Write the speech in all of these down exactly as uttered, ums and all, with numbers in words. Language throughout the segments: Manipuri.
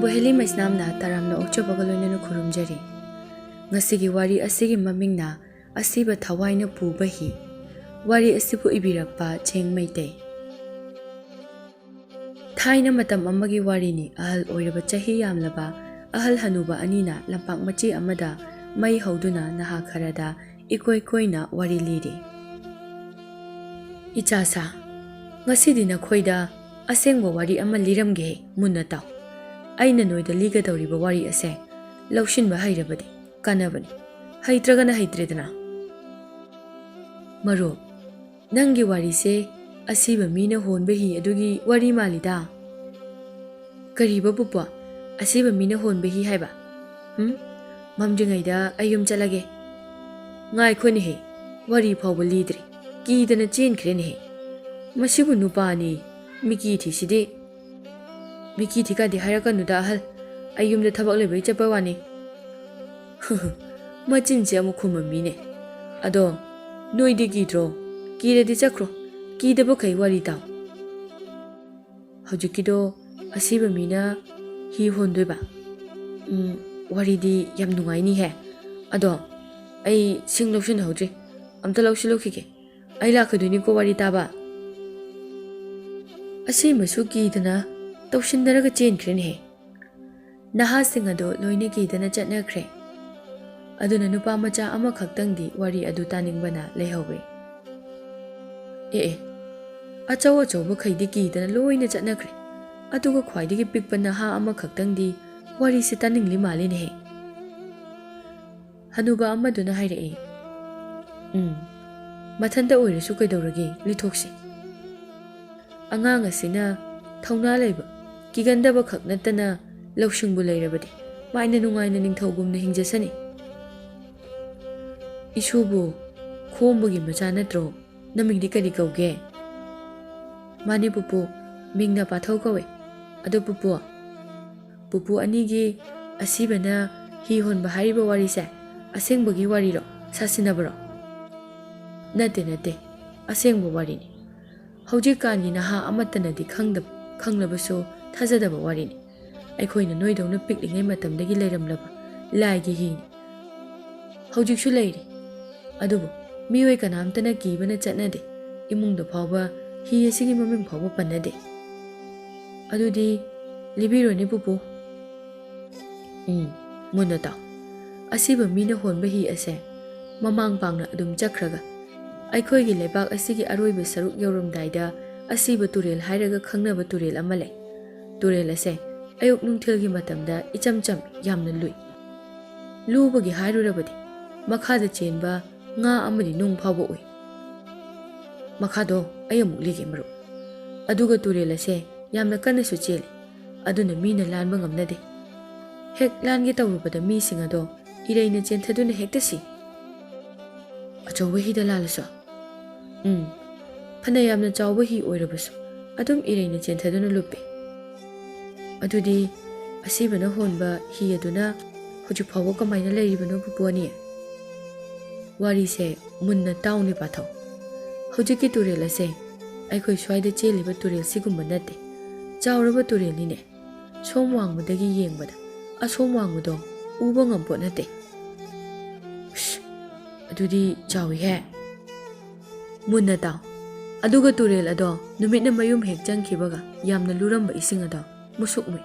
ꯕꯣꯍꯦꯂꯤ ꯃꯩꯁꯅꯥꯝꯅ ꯇꯔꯥꯝꯅ ꯑꯣꯛꯆꯕꯒ ꯂꯣꯏꯅꯅ ꯈꯨꯔꯨꯝꯖꯔꯤ꯫ ꯉꯁꯤꯒꯤ ꯋꯥꯔꯤ ꯑꯁꯤꯒꯤ ꯃꯃꯤꯡꯅ ꯑꯁꯤꯕ ꯊꯋꯥꯏꯅ ꯄꯨꯕ ꯍꯤ꯫ ꯋꯥꯔꯤ ꯑꯁꯤꯕꯨ ꯏꯕꯤꯔꯛꯄ ꯆꯦꯡ ꯃꯩꯇꯩ꯫ ꯊꯥꯏꯅ ꯃꯇꯝ ꯑꯃꯒꯤ ꯋꯥꯔꯤꯅꯤ꯫ ꯑꯍꯜ ꯑꯣꯏꯔꯕ ꯆꯍꯤ ꯌꯥꯝꯂꯕ ꯑꯍꯜ ꯍꯅꯨꯕ ꯑꯅꯤꯅ ꯂꯝꯄꯥꯛ ꯃꯆꯦ ꯑꯃꯗ ꯃꯩ ꯍꯧꯗꯨꯅ ꯅꯍꯥ ꯈꯔꯗ ꯏꯀꯣꯏ ꯀꯣꯏꯅ ꯋꯥꯔꯤ ꯂꯤꯔꯤ꯫ "ꯏꯆꯥꯁꯥ, ꯉꯁꯤꯗꯤ ꯅꯈꯣꯏꯗ ꯑꯁꯦꯡꯕ ꯋꯥꯔꯤ ꯑꯃ ꯂꯤꯔꯝꯒꯦ, ꯃꯨꯟꯅ ꯇꯥꯎ꯫ ꯑꯩꯅ ꯅꯣꯏꯗ ꯂꯤꯒꯗꯧꯔꯤꯕ ꯋꯥꯔꯤ ꯑꯁꯦ ꯂꯧꯁꯤꯟꯕ ꯍꯩꯔꯕꯗꯤ ꯀꯥꯟꯅꯕꯅꯤ, ꯍꯩꯇ꯭ꯔꯒꯅ ꯍꯩꯇ꯭ꯔꯦꯗꯅ꯫ ꯃꯔꯨꯞ, ꯅꯪꯒꯤ ꯋꯥꯔꯤꯁꯦ ꯑꯁꯤꯕ ꯃꯤꯅ ꯍꯣꯟꯕ ꯍꯤ ꯑꯗꯨꯒꯤ ꯋꯥꯔꯤ ꯃꯥꯜꯂꯤꯗ꯫" "ꯀꯔꯤꯕ ꯄꯨꯄꯨ? ꯑꯁꯤꯕ ꯃꯤꯅ ꯍꯣꯟꯕ ꯍꯤ ꯍꯥꯏꯕ? ꯍꯨꯝ? ꯃꯝꯗ꯭ꯔꯤꯉꯩꯗ ꯑꯩ ꯌꯨꯝ ꯆꯠꯂꯒꯦ꯫ ꯉꯥꯏꯈꯣꯅꯦꯍꯦ, ꯋꯥꯔꯤ ꯐꯥꯎꯕ ꯂꯤꯗ꯭ꯔꯤ, ꯀꯤꯗꯅ ꯆꯦꯟꯈ꯭ꯔꯦꯅꯦꯍꯦ꯫ ꯃꯁꯤꯕꯨ ꯅꯨꯄꯥꯅꯤ, ꯃꯤꯀꯤ ꯊꯤꯁꯤꯗꯤ꯫" "ꯃꯤꯀꯤ ꯊꯤꯀꯥꯗꯤ ꯍꯥꯏꯔꯛꯀꯅꯨꯗ ꯑꯍꯜ, ꯑꯩ ꯌꯨꯝꯗ ꯊꯕꯛ ꯂꯩꯕꯩ ꯆꯠꯄ ꯋꯥꯅꯤ꯫" ꯃꯆꯤꯟꯁꯦ ꯑꯃꯨꯛ ꯈꯨꯝꯃꯝꯃꯤꯅꯦ꯫ "ꯑꯗꯣ ꯅꯣꯏꯗꯤ ꯀꯤꯗ꯭ꯔꯣ? ꯀꯤꯔꯗꯤ ꯆꯠꯈ꯭ꯔꯣ, ꯀꯤꯗꯕꯈꯩ ꯋꯥꯔꯤ ꯇꯥꯎ꯫" "ꯍꯧꯖꯤꯛꯀꯤꯗꯣ ꯑꯁꯤꯕ ꯃꯤꯅ ꯍꯤ ꯍꯣꯟꯗꯣꯏꯕ? ꯎꯝ, ꯋꯥꯔꯤꯗꯤ ꯌꯥꯝ ꯅꯨꯡꯉꯥꯏꯅꯤꯍꯦ꯫ ꯑꯗꯣ ꯑꯩ ꯁꯤꯡ ꯂꯧꯁꯤꯟꯍꯧꯗ꯭ꯔꯤ, ꯑꯝꯇ ꯂꯧꯁꯤꯜꯂꯨꯈꯤꯒꯦ꯫ ꯑꯩ ꯂꯥꯛꯀꯗꯣꯏꯅꯤꯀꯣ ꯋꯥꯔꯤ ꯇꯥꯕ꯫" ꯑꯁꯤꯃꯁꯨ ꯀꯤꯗꯅ ꯇꯧꯁꯤꯟꯅꯔꯒ ꯆꯦꯟꯈ꯭ꯔꯦꯅꯦꯍꯦ꯫ ꯅꯍꯥꯁꯤꯡ ꯑꯗꯨ ꯂꯣꯏꯅ ꯀꯤꯗꯅ ꯆꯠꯅꯈ꯭ꯔꯦ꯫ ꯑꯗꯨꯅ ꯅꯨꯄꯥ ꯃꯆꯥ ꯑꯃꯈꯛꯇꯪꯗꯤ ꯋꯥꯔꯤ ꯑꯗꯨ ꯇꯥꯅꯤꯡꯕꯅ ꯂꯩꯍꯧꯋꯤ꯫ ꯑꯦ ꯑꯦ, ꯑꯆꯧ ꯑꯆꯧꯕꯈꯩꯗꯤ ꯀꯤꯗꯅ ꯂꯣꯏꯅ ꯆꯠꯅꯈ꯭ꯔꯦ, ꯑꯗꯨꯒ ꯈ꯭ꯋꯥꯏꯗꯒꯤ ꯄꯤꯛꯄ ꯅꯍꯥ ꯑꯃꯈꯛꯇꯪꯗꯤ ꯋꯥꯔꯤꯁꯦ ꯇꯥꯅꯤꯡꯂꯤ ꯃꯥꯜꯂꯤꯅꯦꯍꯦ꯫ ꯍꯅꯨꯕ ꯑꯃꯗꯨꯅ ꯍꯥꯏꯔꯛꯏ, "ꯎꯝ, ꯃꯊꯟꯇ ꯑꯣꯏꯔꯁꯨ ꯀꯩꯗꯧꯔꯒꯦ, ꯂꯤꯊꯣꯛꯁꯤ꯫ ꯑꯉꯥꯡ ꯑꯁꯤꯅ ꯊꯧꯅꯥ ꯂꯩꯕ, ꯀꯤꯒꯟꯗꯕ ꯈꯛ ꯅꯠꯇꯅ ꯂꯧꯁꯤꯡꯕꯨ ꯂꯩꯔꯕꯗꯤ ꯃꯥꯏꯅ ꯅꯨꯡꯉꯥꯏꯅ ꯅꯤꯡꯊꯧꯒꯨꯝꯅ ꯍꯤꯡꯖꯁꯅꯤ꯫" "ꯏꯁꯨꯕꯨ ꯈꯣꯝꯕꯒꯤ ꯃꯆꯥ ꯅꯠꯇ꯭ꯔꯣ? ꯅꯃꯤꯡꯗꯤ ꯀꯔꯤ ꯀꯧꯒꯦ?" "ꯃꯥꯅꯦ ꯄꯨꯄꯨ, ꯃꯤꯡꯅ ꯄꯥꯊꯧ ꯀꯧꯋꯦ꯫ ꯑꯗꯣ ꯄꯨꯄꯨ, ꯄꯨꯄꯨ ꯑꯅꯤꯒꯤ ꯑꯁꯤꯕꯅ ꯍꯤ ꯍꯣꯟꯕ ꯍꯥꯏꯔꯤꯕ ꯋꯥꯔꯤꯁꯦ ꯑꯁꯦꯡꯕꯒꯤ ꯋꯥꯔꯤꯔꯣ? ꯁꯥꯁꯤꯟꯅꯕꯔꯣ?" "ꯅꯠꯇꯦ, ꯅꯠꯇꯦ, ꯑꯁꯦꯡꯕ ꯋꯥꯔꯤꯅꯤ꯫ ꯍꯧꯖꯤꯛꯀꯥꯟꯒꯤ ꯅꯍꯥ ꯑꯃꯠꯇꯅꯗꯤ ꯈꯪꯗꯕ, ꯈꯪꯂꯕꯁꯨ ꯊꯥꯖꯗꯕ ꯋꯥꯔꯤꯅꯤ꯫ ꯑꯩꯈꯣꯏꯅ ꯅꯣꯏꯗꯧꯅ ꯄꯤꯛꯂꯤꯉꯩ ꯃꯇꯝꯗꯒꯤ ꯂꯩꯔꯝꯂꯕ ꯂꯥꯏꯒꯤ ꯍꯤꯅꯤ꯫ ꯍꯧꯖꯤꯛꯁꯨ ꯂꯩꯔꯤ꯫ ꯑꯗꯨꯕꯨ ꯃꯤꯑꯣꯏ ꯀꯅꯥꯝꯇꯅ ꯀꯤꯕꯅ ꯆꯠꯅꯗꯦ꯫ ꯏꯃꯨꯡꯗ ꯐꯥꯎꯕ ꯍꯤ ꯑꯁꯤꯒꯤ ꯃꯃꯤꯡ ꯐꯥꯎꯕ ꯄꯟꯅꯗꯦ꯫ ꯑꯗꯨꯗꯤ ꯂꯤꯕꯤꯔꯣꯅꯦ ꯄꯨꯄꯨ꯫ ꯎꯝ, ꯃꯨꯟꯅ ꯇꯥꯎ꯫ ꯑꯁꯤꯕ ꯃꯤꯅ ꯍꯣꯟꯕ ꯍꯤ ꯑꯁꯦ ꯃꯃꯥꯡ ꯄꯥꯡꯅ ꯑꯗꯨꯝ ꯆꯠꯈ꯭ꯔꯒ, ꯑꯩꯈꯣꯏꯒꯤ ꯂꯩꯕꯥꯛ ꯑꯁꯤꯒꯤ ꯑꯔꯣꯏꯕ ꯁꯔꯨꯛ ꯌꯧꯔꯝꯗꯥꯏꯗ ꯑꯁꯤꯕ ꯇꯨꯔꯦꯜ ꯍꯥꯏꯔꯒ ꯈꯪꯅꯕ ꯇꯨꯔꯦꯜ ꯑꯃ ꯂꯩ꯫ ꯇꯨꯔꯦꯜ ꯑꯁꯦ ꯑꯌꯨꯛ ꯅꯨꯡꯊꯤꯜꯒꯤ ꯃꯇꯝꯗ ꯏꯆꯝ ꯆꯝ, ꯌꯥꯝꯅ ꯂꯨꯏ꯫ ꯂꯨꯕꯒꯤ ꯍꯥꯏꯔꯨꯔꯕꯗꯤ ꯃꯈꯥꯗ ꯆꯦꯟꯕ ꯉꯥ ꯑꯃꯗꯤ ꯅꯨꯡ ꯐꯥꯎꯕ ꯎꯏ꯫ ꯃꯈꯥꯗꯣ ꯑꯩ ꯑꯃꯨꯛ ꯂꯤꯒꯦ ꯃꯔꯨꯞ꯫ ꯑꯗꯨꯒ ꯇꯨꯔꯦꯜ ꯑꯁꯦ ꯌꯥꯝꯅ ꯀꯟꯅꯁꯨ ꯆꯦꯜꯂꯤ, ꯑꯗꯨꯅ ꯃꯤꯅ ꯂꯥꯟꯕ ꯉꯝꯅꯗꯦ꯫ ꯍꯦꯛ ꯂꯥꯟꯒꯦ ꯇꯧꯔꯨꯕꯗ ꯃꯤꯁꯤꯡ ꯑꯗꯣ ꯏꯔꯩꯅ ꯆꯦꯟꯊꯗꯨꯅ ꯍꯦꯛꯇ ꯁꯤ꯫ ꯑꯆꯧꯕ ꯍꯤꯗ ꯂꯥꯜꯂꯁꯨ? ꯎꯝ, ꯐꯅ ꯌꯥꯝꯅ ꯆꯥꯎꯕ ꯍꯤ ꯑꯣꯏꯔꯕꯁꯨ ꯑꯗꯨꯝ ꯏꯔꯩꯅ ꯆꯦꯟꯊꯗꯨꯅ ꯂꯨꯞꯄꯤ꯫ ꯑꯗꯨꯗꯤ ꯑꯁꯤꯕꯅ ꯍꯣꯟꯕ ꯍꯤ ꯑꯗꯨꯅ ꯍꯧꯖꯤꯛ ꯐꯥꯎꯕ ꯀꯃꯥꯏꯅ ꯂꯩꯔꯤꯕꯅꯣ ꯄꯨꯄꯨ ꯑꯅꯤ? ꯋꯥꯔꯤꯁꯦ ꯃꯨꯟꯅ ꯇꯥꯎꯅꯦ ꯄꯥꯊꯧ꯫ ꯍꯧꯖꯤꯛꯀꯤ ꯇꯨꯔꯦꯜ ꯑꯁꯦ ꯑꯩꯈꯣꯏ ꯁ꯭ꯋꯥꯏꯗ ꯆꯦꯜꯂꯤꯕ ꯇꯨꯔꯦꯜꯁꯤꯒꯨꯝꯕ ꯅꯠꯇꯦ꯫ ꯆꯥꯎꯔꯕ ꯇꯨꯔꯦꯜꯅꯤꯅꯦ꯫ ꯁꯣꯝ ꯋꯥꯡꯃꯗꯒꯤ ꯌꯦꯡꯕꯗ ꯑꯁꯣꯝ ꯋꯥꯡꯃꯗꯣ ꯎꯕ ꯉꯝꯄꯣꯠ ꯅꯠꯇꯦ꯫ ꯎꯁ, ꯑꯗꯨꯗꯤ ꯆꯥꯎꯏꯍꯦ꯫ ꯃꯨꯟꯅ ꯇꯥꯎ꯫ ꯑꯗꯨꯒ ꯇꯨꯔꯦꯜ ꯑꯗꯣ ꯅꯨꯃꯤꯠꯅ ꯃꯌꯨꯝ ꯍꯦꯛ ꯆꯪꯈꯤꯕꯒ ꯌꯥꯝꯅ ꯂꯨꯔꯝꯕ ꯏꯁꯤꯡ ꯑꯗꯣ ꯃꯨꯁꯨꯛ ꯃꯨꯏ꯫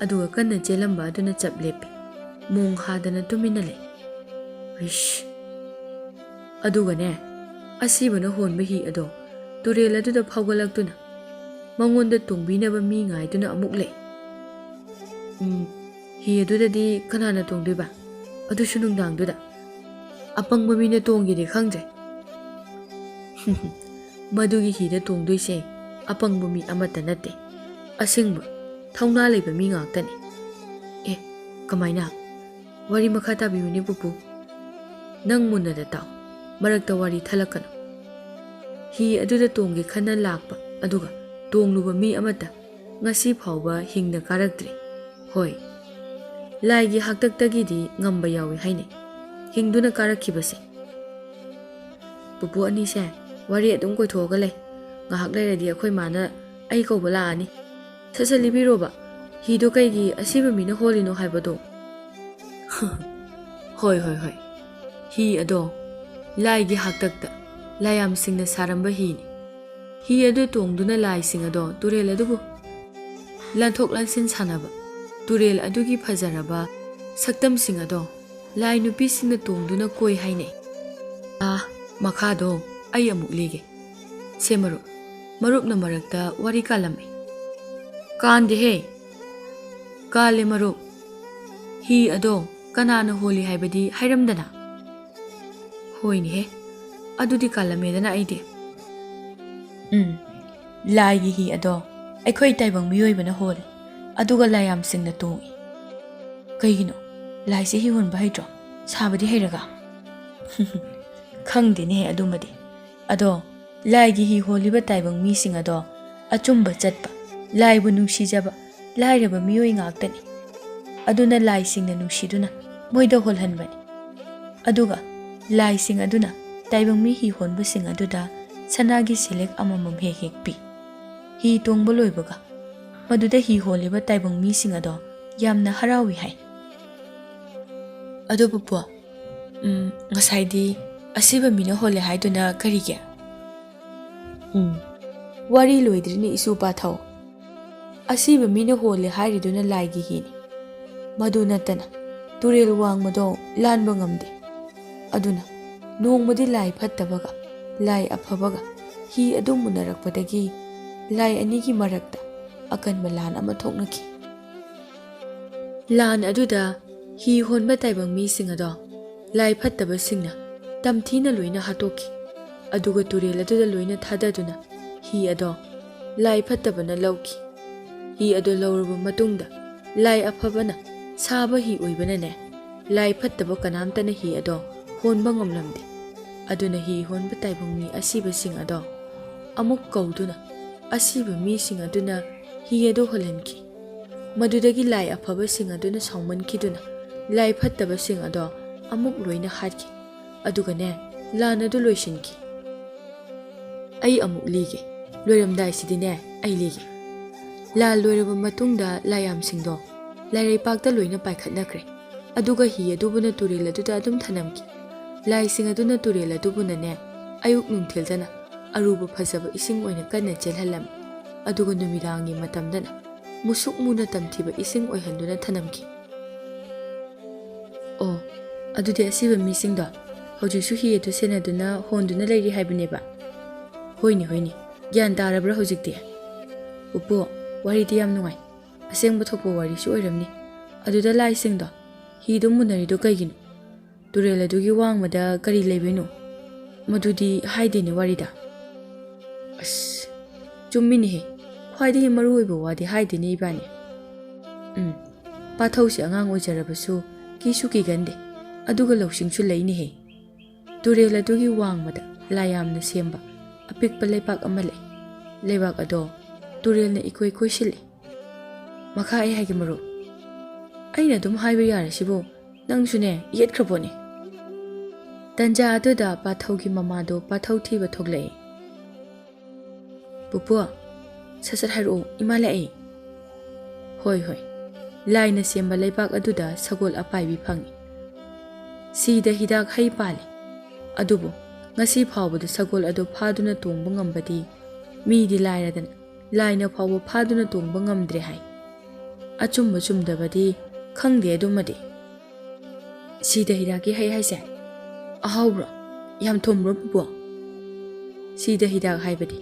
ꯑꯗꯨꯒ ꯀꯟꯅ ꯆꯦꯜꯂꯝꯕ ꯑꯗꯨꯅ ꯆꯞ ꯂꯦꯞꯄꯤ꯫ ꯃꯣꯡ ꯍꯥꯗꯅ ꯇꯨꯃꯤꯟꯅ ꯂꯩ꯫ ꯏꯁ꯫ ꯑꯗꯨꯒꯅꯦ, ꯑꯁꯤꯕꯅ ꯍꯣꯟꯕ ꯍꯤ ꯑꯗꯣ ꯇꯨꯔꯦꯜ ꯑꯗꯨꯗ ꯐꯥꯎꯒꯠꯂꯛꯇꯨꯅ ꯃꯉꯣꯟꯗ ꯇꯣꯡꯕꯤꯅꯕ ꯃꯤ ꯉꯥꯏꯗꯨꯅ ꯑꯃꯨꯛ ꯂꯩ꯫ ꯎꯝ, ꯍꯤ ꯑꯗꯨꯗꯗꯤ ꯀꯅꯥꯅ ꯇꯣꯡꯗꯣꯏꯕ? ꯑꯗꯨꯁꯨ ꯅꯨꯡꯗꯥꯡꯗꯨꯗ꯫ ꯑꯄꯪꯕ ꯃꯤꯅ ꯇꯣꯡꯒꯦꯗꯤ ꯈꯪꯗ꯭ꯔꯦ꯫ ꯃꯗꯨꯒꯤ ꯍꯤꯗ ꯇꯣꯡꯗꯣꯏꯁꯦ ꯑꯄꯪꯕ ꯃꯤ ꯑꯃꯠꯇ ꯅꯠꯇꯦ꯫ ꯑꯁꯦꯡꯕ ꯊꯧꯅꯥ ꯂꯩꯕ ꯃꯤ ꯉꯥꯛꯇꯅꯤ꯫ ꯑꯦ, ꯀꯃꯥꯏꯅ? ꯋꯥꯔꯤ ꯃꯈꯥ ꯇꯥꯕꯤꯌꯨꯅꯦ ꯄꯨꯄꯨ꯫ ꯅꯪ ꯃꯨꯟꯅꯗ ꯇꯥꯎ꯫ ꯃꯔꯛꯇ ꯋꯥꯔꯤ ꯊꯠꯂꯛꯀꯅꯨ꯫ ꯍꯤ ꯑꯗꯨꯗ ꯇꯣꯡꯒꯦ ꯈꯟꯅ ꯂꯥꯛꯄ, ꯑꯗꯨꯒ ꯇꯣꯡꯂꯨꯕ ꯃꯤ ꯑꯃꯠꯇ ꯉꯁꯤ ꯐꯥꯎꯕ ꯍꯤꯡꯅ ꯀꯥꯔꯛꯇ꯭ꯔꯤ꯫ ꯍꯣꯏ, ꯂꯥꯏꯒꯤ ꯍꯥꯛꯇꯛꯇꯒꯤꯗꯤ ꯉꯝꯕ ꯌꯥꯎꯏ ꯍꯥꯏꯅꯩ꯫ ꯍꯤꯡꯗꯨꯅ ꯀꯥꯔꯛꯈꯤꯕꯁꯦ꯫ ꯄꯨꯄꯨ ꯑꯅꯤꯁꯦ ꯋꯥꯔꯤ ꯑꯗꯨꯝ ꯀꯣꯏꯊꯣꯛꯑꯒ ꯂꯩ꯫ ꯉꯥꯏꯍꯥꯛ ꯂꯩꯔꯗꯤ ꯑꯩꯈꯣꯏ ꯃꯥꯅ ꯑꯩ ꯀꯧꯕ ꯂꯥꯛꯑꯅꯤ꯫ ꯁꯠ ꯁꯠ ꯂꯤꯕꯤꯔꯣꯕ꯫ ꯍꯤꯗꯣ ꯀꯩꯒꯤ ꯑꯁꯤꯕ ꯃꯤꯅ ꯍꯣꯜꯂꯤꯅꯣ ꯍꯥꯏꯕꯗꯣ? ꯍꯣꯏ, ꯍꯣꯏ, ꯍꯣꯏ꯫ ꯍꯤ ꯑꯗꯣ ꯂꯥꯏꯒꯤ ꯍꯥꯛꯇꯛꯇ ꯂꯥꯏꯌꯥꯝꯁꯤꯡꯅ ꯁꯥꯔꯝꯕ ꯍꯤꯅꯤ꯫ ꯍꯤ ꯑꯗꯨ ꯇꯣꯡꯗꯨꯅ ꯂꯥꯏꯁꯤꯡ ꯑꯗꯣ ꯇꯨꯔꯦꯜ ꯑꯗꯨꯕꯨ ꯂꯥꯟꯊꯣꯛ ꯂꯥꯟꯁꯤꯟ ꯁꯥꯟꯅꯕ, ꯇꯨꯔꯦꯜ ꯑꯗꯨꯒꯤ ꯐꯖꯔꯕ ꯁꯛꯇꯝꯁꯤꯡ ꯑꯗꯣ ꯂꯥꯏ ꯅꯨꯄꯤꯁꯤꯡꯅ ꯇꯣꯡꯗꯨꯅ ꯀꯣꯏ ꯍꯥꯏꯅꯩ꯫ ꯑꯥ, ꯃꯈꯥꯗꯣ ꯑꯩ ꯑꯃꯨꯛ ꯂꯤꯒꯦ꯫ ꯁꯦ ꯃꯔꯨꯞ, ꯃꯔꯨꯞꯅ ꯃꯔꯛꯇ ꯋꯥꯔꯤ ꯀꯥꯜꯂꯝꯃꯤ꯫ ꯀꯥꯟꯗꯦꯍꯦ, ꯀꯥꯜꯂꯦ ꯃꯔꯨꯞ꯫ ꯍꯤ ꯑꯗꯣ ꯀꯅꯥꯅ ꯍꯣꯜꯂꯤ ꯍꯥꯏꯕꯗꯤ ꯍꯥꯏꯔꯝꯗꯅ? ꯍꯣꯏꯅꯦꯍꯦ, ꯑꯗꯨꯗꯤ ꯀꯥꯜꯂꯝꯃꯦꯗꯅ ꯑꯩꯗꯤ꯫ ꯎꯝ, ꯂꯥꯏꯒꯤ ꯍꯤ ꯑꯗꯣ ꯑꯩꯈꯣꯏ ꯇꯥꯏꯕꯪ ꯃꯤꯑꯣꯏꯕꯅ ꯍꯣꯜꯂꯤ, ꯑꯗꯨꯒ ꯂꯥꯏꯌꯥꯝꯁꯤꯡꯅ ꯇꯣꯡꯏ꯫ ꯀꯩꯒꯤꯅꯣ? ꯂꯥꯏꯁꯦ ꯍꯤ ꯍꯣꯟꯕ ꯍꯩꯇ꯭ꯔꯣ? ꯁꯥꯕꯗꯤ ꯍꯩꯔꯒ? ꯈꯪꯗꯦꯅꯦꯍꯦ ꯑꯗꯨꯃꯗꯤ꯫ ꯑꯗꯣ ꯂꯥꯏꯒꯤ ꯍꯤ ꯍꯣꯜꯂꯤꯕ ꯇꯥꯏꯕꯪ ꯃꯤꯁꯤꯡ ꯑꯗꯣ ꯑꯆꯨꯝꯕ ꯆꯠꯄ, ꯂꯥꯏꯕꯨ ꯅꯨꯡꯁꯤꯖꯕ, ꯂꯥꯏꯔꯕ ꯃꯤꯑꯣꯏ ꯉꯥꯛꯇꯅꯤ꯫ ꯑꯗꯨꯅ ꯂꯥꯏꯁꯤꯡꯅ ꯅꯨꯡꯁꯤꯗꯨꯅ ꯃꯣꯏꯗ ꯍꯣꯜꯍꯟꯕꯅꯤ꯫ ꯑꯗꯨꯒ ꯂꯥꯏꯁꯤꯡ ꯑꯗꯨꯅ ꯇꯥꯏꯕꯪ ꯃꯤ ꯍꯤ ꯍꯣꯟꯕꯁꯤꯡ ꯑꯗꯨꯗ ꯁꯅꯥꯒꯤ ꯁꯦꯂꯦꯛ ꯑꯃꯃꯝ ꯍꯦꯛ ꯍꯦꯛ ꯄꯤ꯫ ꯍꯤ ꯇꯣꯡꯕ ꯂꯣꯏꯕꯒ ꯃꯗꯨꯗ ꯍꯤ ꯍꯣꯜꯂꯤꯕ ꯇꯥꯏꯕꯪ ꯃꯤꯁꯤꯡ ꯑꯗꯣ ꯌꯥꯝꯅ ꯍꯔꯥꯎꯏ ꯍꯥꯏ꯫ ꯑꯗꯨꯕꯨ ꯄꯣ, ꯎꯝ, ꯉꯁꯥꯏꯗꯤ ꯑꯁꯤꯕ ꯃꯤꯅ ꯍꯣꯜꯂꯦ ꯍꯥꯏꯗꯨꯅ ꯀꯔꯤꯒꯤ? ꯎꯝ, ꯋꯥꯔꯤ ꯂꯣꯏꯗ꯭ꯔꯤꯅꯦ ꯏꯁꯨ ꯄꯥꯊꯧ꯫ ꯑꯁꯤꯕ ꯃꯤꯅ ꯍꯣꯜꯂꯦ ꯍꯥꯏꯔꯤꯗꯨꯅ ꯂꯥꯏꯒꯤ ꯍꯤꯅꯤ꯫ ꯃꯗꯨ ꯅꯠꯇꯅ ꯇꯨꯔꯦꯜ ꯋꯥꯡꯃꯗꯣ ꯂꯥꯟꯕ ꯉꯝꯗꯦ꯫ ꯑꯗꯨꯅ ꯅꯣꯡꯃꯗꯤ ꯂꯥꯏ ꯐꯠꯇꯕꯒ ꯂꯥꯏ ꯑꯐꯕꯒ ꯍꯤ ꯑꯗꯨ ꯃꯨꯟꯅꯔꯛꯄꯗꯒꯤ ꯂꯥꯏ ꯑꯅꯤꯒꯤ ꯃꯔꯛꯇ ꯑꯀꯟꯕ ꯂꯥꯟ ꯑꯃ ꯊꯣꯛꯅꯈꯤ꯫ ꯂꯥꯟ ꯑꯗꯨꯗ ꯍꯤ ꯍꯣꯟꯕ ꯇꯥꯏꯕꯪ ꯃꯤꯁꯤꯡ ꯑꯗꯣ ꯂꯥꯏ ꯐꯠꯇꯕꯁꯤꯡꯅ ꯇꯝꯊꯤꯅ ꯂꯣꯏꯅ ꯍꯥꯠꯇꯣꯛꯈꯤ꯫ ꯑꯗꯨꯒ ꯇꯨꯔꯦꯜ ꯑꯗꯨꯗ ꯂꯣꯏꯅ ꯊꯥꯗꯗꯨꯅ ꯍꯤ ꯑꯗꯣ ꯂꯥꯏ ꯐꯠꯇꯕꯅ ꯂꯧꯈꯤ꯫ ꯍꯤ ꯑꯗꯣ ꯂꯧꯔꯕ ꯃꯇꯨꯡꯗ ꯂꯥꯏ ꯑꯐꯕꯅ ꯁꯥꯕ ꯍꯤ ꯑꯣꯏꯕꯅꯅꯦ, ꯂꯥꯏ ꯐꯠꯇꯕ ꯀꯅꯥꯝꯇꯅ ꯍꯤ ꯑꯗꯣ ꯍꯣꯟꯕ ꯉꯝꯂꯝꯗꯦ꯫ ꯑꯗꯨꯅ ꯍꯤ ꯍꯣꯟꯕ ꯇꯥꯏꯕꯪ ꯃꯤ ꯑꯁꯤꯕꯁꯤꯡ ꯑꯗꯣ ꯑꯃꯨꯛ ꯀꯧꯗꯨꯅ ꯑꯁꯤꯕ ꯃꯤꯁꯤꯡ ꯑꯗꯨꯅ ꯍꯤ ꯑꯗꯨ ꯍꯣꯜꯍꯟꯈꯤ꯫ ꯃꯗꯨꯗꯒꯤ ꯂꯥꯏ ꯑꯐꯕꯁꯤꯡ ꯑꯗꯨꯅ ꯁꯥꯎꯃꯟꯈꯤꯗꯨꯅ ꯂꯥꯏ ꯐꯠꯇꯕꯁꯤꯡ ꯑꯗꯣ ꯑꯃꯨꯛ ꯂꯣꯏꯅ ꯍꯥꯠꯈꯤ꯫ ꯑꯗꯨꯒꯅꯦ, ꯂꯥꯟ ꯑꯗꯨ ꯂꯣꯏꯁꯤꯟꯈꯤ꯫ ꯑꯩ ꯑꯃꯨꯛ ꯂꯤꯒꯦ꯫ ꯂꯣꯏꯔꯝꯗꯥꯏꯁꯤꯗꯤꯅꯦ, ꯑꯩ ꯂꯤꯒꯦ꯫ ꯂꯥꯜ ꯂꯣꯏꯔꯕ ꯃꯇꯨꯡꯗ ꯂꯥꯏꯌꯥꯝꯁꯤꯡꯗꯣ ꯂꯥꯏꯔꯩꯄꯥꯛꯇ ꯂꯣꯏꯅ ꯄꯥꯏꯈꯠꯅꯈ꯭ꯔꯦ꯫ ꯑꯗꯨꯒ ꯍꯤ ꯑꯗꯨꯕꯨꯅ ꯇꯨꯔꯦꯜ ꯑꯗꯨꯗ ꯑꯗꯨꯝ ꯊꯅꯝꯈꯤ꯫ ꯂꯥꯏꯁꯤꯡ ꯑꯗꯨꯅ ꯇꯨꯔꯦꯜ ꯑꯗꯨꯕꯨꯅꯅꯦ, ꯑꯌꯨꯛ ꯅꯨꯡꯊꯤꯜꯗꯅ ꯑꯔꯨꯕ ꯐꯖꯕ ꯏꯁꯤꯡ ꯑꯣꯏꯅ ꯀꯟꯅ ꯆꯦꯜꯍꯜꯂꯝꯃꯤ꯫ ꯑꯗꯨꯒ ꯅꯨꯃꯤꯗꯥꯡꯒꯤ ꯃꯇꯝꯗꯅ ꯃꯨꯁꯨꯛ ꯃꯨꯅ ꯇꯝꯊꯤꯕ ꯏꯁꯤꯡ ꯑꯣꯏꯍꯟꯗꯨꯅ ꯊꯅꯝꯈꯤ꯫ ꯑꯣ, ꯑꯗꯨꯗꯤ ꯑꯁꯤꯕ ꯃꯤꯁꯤꯡꯗꯣ ꯍꯧꯖꯤꯛꯁꯨ ꯍꯤ ꯑꯗꯨ ꯁꯦꯟꯅꯗꯨꯅ ꯍꯣꯟꯗꯨꯅ ꯂꯩꯔꯤ ꯍꯥꯏꯕꯅꯦꯕ? ꯍꯣꯏꯅꯦ, ꯍꯣꯏꯅꯦ, ꯒ꯭ꯌꯥꯟ ꯇꯥꯔꯕ꯭ꯔꯥ ꯍꯧꯖꯤꯛꯇꯤ? ꯄꯨꯄꯨ, ꯋꯥꯔꯤꯗꯤ ꯌꯥꯝ ꯅꯨꯡꯉꯥꯏ꯫ ꯑꯁꯦꯡꯕ ꯊꯣꯛꯄ ꯋꯥꯔꯤꯁꯨ ꯑꯣꯏꯔꯝꯅꯤ꯫ ꯑꯗꯨꯗ ꯂꯥꯏꯁꯤꯡꯗꯣ ꯍꯤꯗꯣ ꯃꯨꯟꯅꯔꯤꯗꯣ ꯀꯩꯒꯤꯅꯣ? ꯇꯨꯔꯦꯜ ꯑꯗꯨꯒꯤ ꯋꯥꯡꯃꯗ ꯀꯔꯤ ꯂꯩꯕꯩꯅꯣ? ꯃꯗꯨꯗꯤ ꯍꯥꯏꯗꯦꯅꯦ ꯋꯥꯔꯤꯗ꯫ ꯑꯁ, ꯆꯨꯝꯃꯤꯅꯦꯍꯦ꯫ ꯈ꯭ꯋꯥꯏꯗꯒꯤ ꯃꯔꯨ ꯑꯣꯏꯕ ꯋꯥꯗꯤ ꯍꯥꯏꯗꯦꯅꯦ ꯏꯕꯥꯅꯤ꯫ ꯎꯝ, ꯄꯥꯊꯧꯁꯦ ꯑꯉꯥꯡ ꯑꯣꯏꯖꯔꯕꯁꯨ ꯀꯤꯁꯨ ꯀꯤꯒꯟꯗꯦ꯫ ꯑꯗꯨꯒ ꯂꯧꯁꯤꯡꯁꯨ ꯂꯩꯅꯦꯍꯦ꯫ ꯇꯨꯔꯦꯜ ꯑꯗꯨꯒꯤ ꯋꯥꯡꯃꯗ ꯂꯥꯏꯌꯥꯝꯅ ꯁꯦꯝꯕ ꯑꯄꯤꯛꯄ ꯂꯩꯕꯥꯛ ꯑꯃ ꯂꯩ꯫ ꯂꯩꯕꯥꯛ ꯑꯗꯣ ꯇꯨꯔꯦꯜꯅ ꯏꯀꯣꯏ ꯀꯣꯏꯁꯤꯜꯂꯤ꯫ ꯃꯈꯥ ꯑꯩ ꯍꯥꯏꯒꯦ ꯃꯔꯨꯞ꯫ ꯑꯩꯅ ꯑꯗꯨꯝ ꯍꯥꯏꯕ ꯌꯥꯔꯁꯤꯕꯨ, ꯅꯪꯁꯨꯅꯦ ꯌꯦꯠꯈ꯭ꯔꯕꯣꯅꯦ꯫ ꯇꯟꯖꯥ ꯑꯗꯨꯗ ꯄꯥꯊꯧꯒꯤ ꯃꯃꯥꯗꯣ ꯄꯥꯊꯧ ꯊꯤꯕ ꯊꯣꯛꯂꯛꯏ꯫ ꯄꯨꯄꯨ, ꯁꯠ ꯁꯠ ꯍꯥꯏꯔꯛꯑꯣ, ꯏꯃꯥ ꯂꯥꯛꯑꯦ꯫ ꯍꯣꯏ, ꯍꯣꯏ꯫ ꯂꯥꯏꯅ ꯁꯦꯝꯕ ꯂꯩꯕꯥꯛ ꯑꯗꯨꯗ ꯁꯒꯣꯜ ꯑꯄꯥꯏꯕꯤ ꯐꯪꯉꯤ꯫ ꯁꯤꯗ ꯍꯤꯗꯥꯛ ꯍꯩ ꯄꯥꯜꯂꯤ꯫ ꯑꯗꯨꯕꯨ ꯉꯁꯤ ꯐꯥꯎꯕꯗ ꯁꯒꯣꯜ ꯑꯗꯨ ꯐꯥꯗꯨꯅ ꯇꯣꯡꯕ ꯉꯝꯕꯗꯤ ꯃꯤꯗꯤ ꯂꯥꯏꯔꯗꯅ, ꯂꯥꯏꯅ ꯐꯥꯎꯕ ꯐꯥꯗꯨꯅ ꯇꯣꯡꯕ ꯉꯝꯗ꯭ꯔꯦ ꯍꯥꯏ꯫ ꯑꯆꯨꯝꯕ ꯆꯨꯝꯗꯕꯗꯤ ꯈꯪꯗꯦ ꯑꯗꯨꯃꯗꯤ꯫ ꯁꯤꯗ ꯍꯤꯗꯥꯛꯀꯤ ꯍꯩ ꯍꯥꯏꯁꯦ ꯑꯍꯥꯎꯕ꯭ꯔꯣ? ꯌꯥꯝ ꯊꯨꯝꯕ꯭ꯔꯣ ꯄꯨꯄꯨ? ꯁꯤꯗ ꯍꯤꯗꯥꯛ ꯍꯥꯏꯕꯗꯤ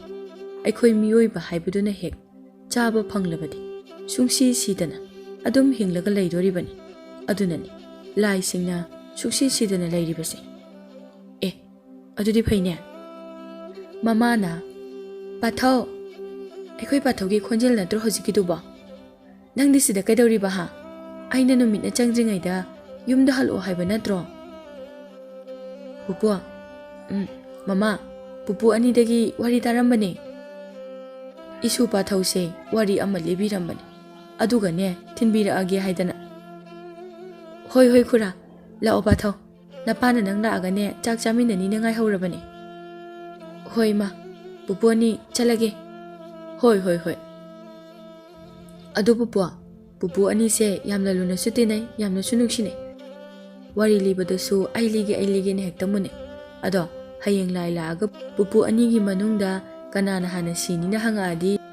ꯑꯩꯈꯣꯏ ꯃꯤꯑꯣꯏꯕ ꯍꯥꯏꯕꯗꯨꯅ ꯍꯦꯛ ꯆꯥꯕ ꯐꯪꯂꯕꯗꯤ ꯁꯨꯡꯁꯤ ꯁꯤꯗꯅ ꯑꯗꯨꯝ ꯍꯤꯡꯂꯒ ꯂꯩꯗꯣꯔꯤꯕꯅꯤ꯫ ꯑꯗꯨꯅꯅꯤ ꯂꯥꯏꯁꯤꯡꯅ ꯁꯨꯡꯁꯤ ꯁꯤꯗꯅ ꯂꯩꯔꯤꯕꯁꯦ꯫ ꯑꯦ, ꯑꯗꯨꯗꯤ ꯐꯩꯅꯦ꯫ ꯃꯃꯥꯅ, "ꯄꯥꯊꯧ, ꯑꯩꯈꯣꯏ ꯄꯥꯊꯧꯒꯤ ꯈꯣꯟꯖꯦꯜ ꯅꯠꯇ꯭ꯔꯣ ꯍꯧꯖꯤꯛꯀꯤꯗꯨꯕꯣ? ꯅꯪꯗꯤ ꯁꯤꯗ ꯀꯩꯗꯧꯔꯤꯕ ꯍꯥ? ꯑꯩꯅ ꯅꯨꯃꯤꯠꯅ ꯆꯪꯗ꯭ꯔꯤꯉꯩꯗ ꯌꯨꯝꯗ ꯍꯜꯂꯛꯑꯣ ꯍꯥꯏꯕ ꯅꯠꯇ꯭ꯔꯣ?" ꯄꯨꯄꯨ, ꯎꯝ, ꯃꯃꯥ, ꯄꯨꯄꯨ ꯑꯅꯤꯗꯒꯤ ꯋꯥꯔꯤ ꯇꯥꯔꯝꯕꯅꯦ꯫ ꯏꯁꯨ ꯄꯥꯊꯧꯁꯦ ꯋꯥꯔꯤ ꯑꯃ ꯂꯤꯕꯤꯔꯝꯕꯅꯦ꯫ ꯑꯗꯨꯒꯅꯦ, ꯊꯤꯟꯕꯤꯔꯛꯑꯒꯦ ꯍꯥꯏꯗꯅ꯫ ꯍꯣꯏ, ꯍꯣꯏ, ꯈꯨꯔꯥ, ꯂꯥꯛꯑꯣ ꯄꯥꯊꯧ꯫ ꯅꯄꯥꯅ ꯅꯪ ꯂꯥꯛꯑꯒꯅꯦ, ꯆꯥꯛ ꯆꯥꯃꯤꯟꯅꯅꯤꯅ ꯉꯥꯏꯍꯧꯔꯕꯅꯦ꯫ ꯍꯣꯏ, ꯏꯃꯥ, ꯄꯨꯄꯨ ꯑꯅꯤ, ꯆꯠꯂꯒꯦ꯫ ꯍꯣꯏ, ꯍꯣꯏ, ꯍꯣꯏ꯫ ꯑꯗꯨ ꯄꯨꯄꯨ, ꯄꯨꯄꯨ ꯑꯅꯤꯁꯦ ꯌꯥꯝꯅ ꯂꯨꯅꯁꯨ ꯇꯤꯟꯅꯩ, ꯌꯥꯝꯅꯁꯨ ꯅꯨꯡꯁꯤꯅꯩ꯫ ꯋꯥꯔꯤ ꯂꯤꯕꯗꯁꯨ "ꯑꯩ ꯂꯤꯒꯦ, ꯑꯩ ꯂꯤꯒꯦꯅ" ꯍꯦꯛꯇ ꯃꯨꯟꯅꯩ꯫ ꯑꯗꯣ ꯍꯌꯦꯡ ꯂꯥꯏ ꯂꯥꯛꯑꯒ ꯄꯨꯄꯨ ꯑꯅꯤꯒꯤ ꯃꯅꯨꯡꯗ ꯀꯅꯥꯅ ꯍꯥꯟꯅ ꯁꯤꯅꯤꯅ ꯍꯪꯉꯛꯑꯗꯤ,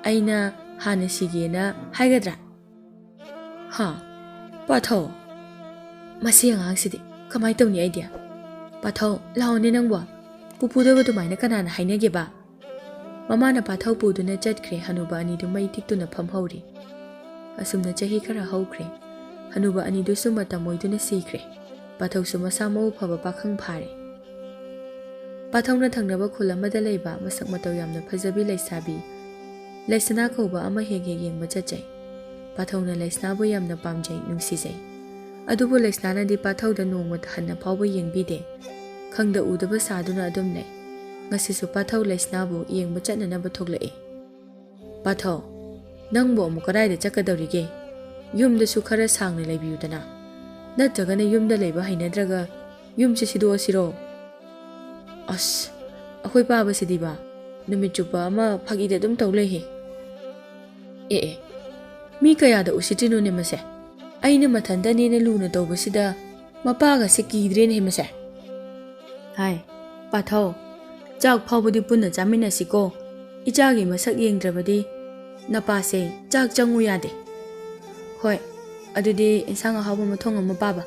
ꯑꯩꯅ ꯍꯥꯟꯅ ꯁꯤꯒꯦꯅ ꯍꯥꯏꯒꯗ꯭ꯔꯥ? ꯍꯥ? ꯄꯥꯊꯧ? ꯃꯁꯤ ꯑꯉꯥꯡꯁꯤꯗꯤ ꯀꯃꯥꯏ ꯇꯧꯅꯤ ꯑꯩꯗꯤ? ꯄꯥꯊꯧ, ꯂꯥꯛꯑꯣꯅꯦ ꯅꯪꯕꯣ꯫ ꯄꯨꯄꯨꯗꯕꯨ ꯑꯗꯨꯃꯥꯏꯅ ꯀꯅꯥꯅ ꯍꯥꯏꯅꯒꯦꯕ? ꯃꯃꯥꯅ ꯄꯥꯊꯧ ꯄꯨꯗꯨꯅ ꯆꯠꯈ꯭ꯔꯦ꯫ ꯍꯅꯨꯕ ꯑꯅꯤꯗꯨ ꯃꯩ ꯇꯤꯛꯇꯨꯅ ꯐꯝꯍꯧꯔꯤ꯫ ꯑꯁꯨꯝꯅ ꯆꯍꯤ ꯈꯔ ꯍꯧꯈ꯭ꯔꯦ꯫ ꯍꯅꯨꯕ ꯑꯅꯤꯗꯨꯁꯨ ꯃꯇꯝ ꯑꯣꯏꯗꯨꯅ ꯁꯤꯈ꯭ꯔꯦ꯫ ꯄꯥꯊꯧꯁꯨ ꯃꯁꯥ ꯃꯎ ꯐꯕ ꯄꯥꯈꯪ ꯐꯥꯔꯦ꯫ ꯄꯥꯊꯧꯅ ꯊꯪꯅꯕ ꯈꯨꯜ ꯑꯃꯗ ꯂꯩꯕ ꯃꯁꯛ ꯃꯇꯧ ꯌꯥꯝꯅ ꯐꯖꯕꯤ ꯂꯩꯁꯥꯕꯤ ꯂꯩꯁꯅꯥ ꯀꯧꯕ ꯑꯃ ꯍꯦꯛ ꯍꯦꯛ ꯌꯦꯡꯕ ꯆꯠꯆꯩ꯫ ꯄꯥꯊꯧꯅ ꯂꯩꯁꯅꯥꯕꯨ ꯌꯥꯝꯅ ꯄꯥꯝꯖꯩ, ꯅꯨꯡꯁꯤꯖꯩ꯫ ꯑꯗꯨꯕꯨ ꯂꯩꯁꯅꯥꯅꯗꯤ ꯄꯥꯊꯧꯗ ꯅꯣꯡꯃꯇ ꯍꯟꯅ ꯐꯥꯎꯕ ꯌꯦꯡꯕꯤꯗꯦ꯫ ꯈꯪꯗ ꯎꯗꯕ ꯁꯥꯗꯨꯅ ꯑꯗꯨꯝ ꯂꯩ꯫ ꯉꯁꯤꯁꯨ ꯄꯥꯊꯧ ꯂꯩꯁꯅꯥꯕꯨ ꯌꯦꯡꯕ ꯆꯠꯅꯅꯕ ꯊꯣꯛꯂꯛꯏ꯫ "ꯄꯥꯊꯧ, ꯅꯪꯕꯨ ꯑꯃꯨꯛ ꯀꯗꯥꯏꯗ ꯆꯠꯀꯗꯧꯔꯤꯒꯦ? ꯌꯨꯝꯗꯁꯨ ꯈꯔ ꯁꯥꯡꯅ ꯂꯩꯕꯤꯌꯨꯗꯅ꯫ ꯅꯠꯇ꯭ꯔꯒꯅ ꯌꯨꯝꯗ ꯂꯩꯕ ꯍꯩꯅꯗ꯭ꯔꯒ ꯌꯨꯝꯁꯦ ꯁꯤꯗꯣꯛꯑꯁꯤꯔꯣ?" "ꯑꯁ, ꯑꯩꯈꯣꯏ ꯄꯥꯕꯁꯤꯗꯤꯕ ꯅꯨꯃꯤꯠ ꯆꯨꯞꯄ ꯑꯃ ꯐꯥꯒꯤꯗ ꯑꯗꯨꯝ ꯇꯧ ꯂꯩꯍꯦ꯫ ꯑꯦ ꯑꯦ, ꯃꯤ ꯀꯌꯥꯗ ꯎꯁꯤꯠꯇ꯭ꯔꯤꯅꯣꯅꯦ ꯃꯁꯦ? ꯑꯩꯅ ꯃꯊꯟꯇꯅꯦꯅ ꯂꯨꯅ ꯇꯧꯕꯁꯤꯗ ꯃꯄꯥꯒꯁꯦ ꯀꯤꯗ꯭ꯔꯦꯅꯦꯍꯦ ꯃꯁꯦ꯫ ꯍꯥꯏ, ꯄꯥꯊꯧ, ꯆꯥꯛ ꯐꯥꯎꯕꯗꯤ ꯄꯨꯟꯅ ꯆꯥꯃꯤꯟꯅꯁꯤꯀꯣ꯫ ꯏꯆꯥꯒꯤ ꯃꯁꯛ ꯌꯦꯡꯗ꯭ꯔꯕꯗꯤ ꯅꯄꯥꯁꯦ ꯆꯥꯛ ꯆꯪꯉꯨ ꯌꯥꯗꯦ꯫ ꯍꯣꯏ, ꯑꯗꯨꯗꯤ ꯏꯟꯁꯥꯡ ꯑꯍꯥꯎꯕ ꯑꯃ ꯊꯣꯡꯉꯝꯃꯣ ꯄꯥꯕ꯫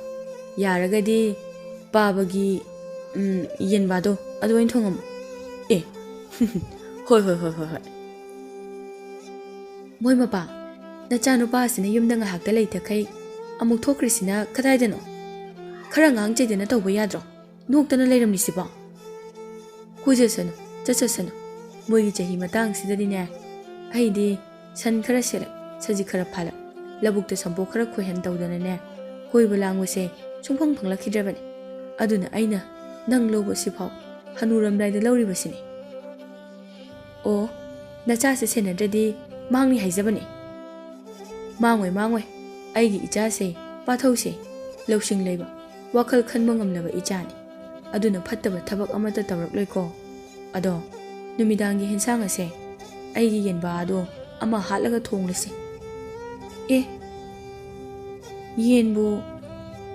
ꯌꯥꯔꯒꯗꯤ ꯄꯥꯕꯒꯤ, ꯎꯝ, ꯌꯦꯟꯕꯥꯗꯣ ꯑꯗꯨ ꯑꯣꯏꯅ ꯊꯣꯡꯉꯝꯃꯣ꯫ ꯑꯦ, ꯍꯣꯏ, ꯍꯣꯏ, ꯍꯣꯏ, ꯍꯣꯏ, ꯍꯣꯏ꯫ ꯃꯣꯏ ꯃꯄꯥ, ꯅꯆꯥꯅꯨꯄꯥ ꯑꯁꯤꯅ ꯌꯨꯝꯗ ꯉꯥꯏꯍꯥꯛꯇ ꯂꯩꯇꯈꯩ ꯑꯃꯨꯛ ꯊꯣꯛꯈ꯭ꯔꯤꯁꯤꯅ ꯀꯗꯥꯏꯗꯅꯣ? ꯈꯔ ꯉꯥꯡ ꯆꯩꯗꯅ ꯇꯧꯕ ꯌꯥꯗ꯭ꯔꯣ? ꯅꯣꯛꯇꯅ ꯂꯩꯔꯝꯂꯤꯁꯤꯕꯣ? ꯀꯣꯏꯖꯁꯅꯨ, ꯆꯠꯆꯁꯅꯨ꯫ ꯃꯣꯏꯒꯤ ꯆꯍꯤ ꯃꯇꯥꯡꯁꯤꯗꯗꯤꯅꯦ, ꯑꯩꯗꯤ ꯁꯟ ꯈꯔ ꯁꯦꯠꯂꯛ, ꯁꯖꯤꯛ ꯈꯔ ꯐꯥꯜꯂꯛ, ꯂꯧꯕꯨꯛꯇ ꯁꯝꯄꯣꯛ ꯈꯔ ꯈꯣꯏꯍꯟ ꯇꯧꯗꯅꯅꯦ, ꯀꯣꯏꯕ ꯂꯥꯡꯕꯁꯦ ꯁꯨꯡꯐꯪ ꯐꯪꯂꯛꯈꯤꯗ꯭ꯔꯕꯅꯤ꯫ ꯑꯗꯨꯅ ꯑꯩꯅ ꯅꯪ ꯂꯧꯕ ꯁꯤꯐꯥꯎ ꯍꯅꯨꯔꯝꯗꯥꯏꯗ ꯂꯧꯔꯤꯕꯁꯤꯅꯤ꯫ ꯑꯣ, ꯅꯆꯥꯁꯦ ꯁꯦꯟꯅꯗ꯭ꯔꯗꯤ ꯃꯥꯡꯅꯤ ꯍꯥꯏꯖꯕꯅꯤ꯫ ꯃꯥꯡꯉꯣꯏ, ꯃꯥꯡꯉꯣꯏ꯫ ꯑꯩꯒꯤ ꯏꯆꯥꯁꯦ, ꯄꯥꯊꯧꯁꯦ, ꯂꯧꯁꯤꯡ ꯂꯩꯕ, ꯋꯥꯈꯜ ꯈꯟꯕ ꯉꯝꯂꯕ ꯏꯆꯥꯅꯤ꯫ ꯑꯗꯨꯅ ꯐꯠꯇꯕ ꯊꯕꯛ ꯑꯃꯠꯇ ꯇꯧꯔꯛꯂꯣꯏꯀꯣ꯫ ꯑꯗꯣ, ꯅꯨꯃꯤꯗꯥꯡꯒꯤ ꯍꯦꯟꯁꯥꯡ ꯑꯁꯦ ꯑꯩꯒꯤ ꯌꯦꯟꯕꯥ ꯑꯗꯣ ꯑꯃ ꯍꯥꯠꯂꯒ ꯊꯣꯡꯂꯁꯤ꯫ ꯑꯦ, ꯌꯦꯟꯕꯨ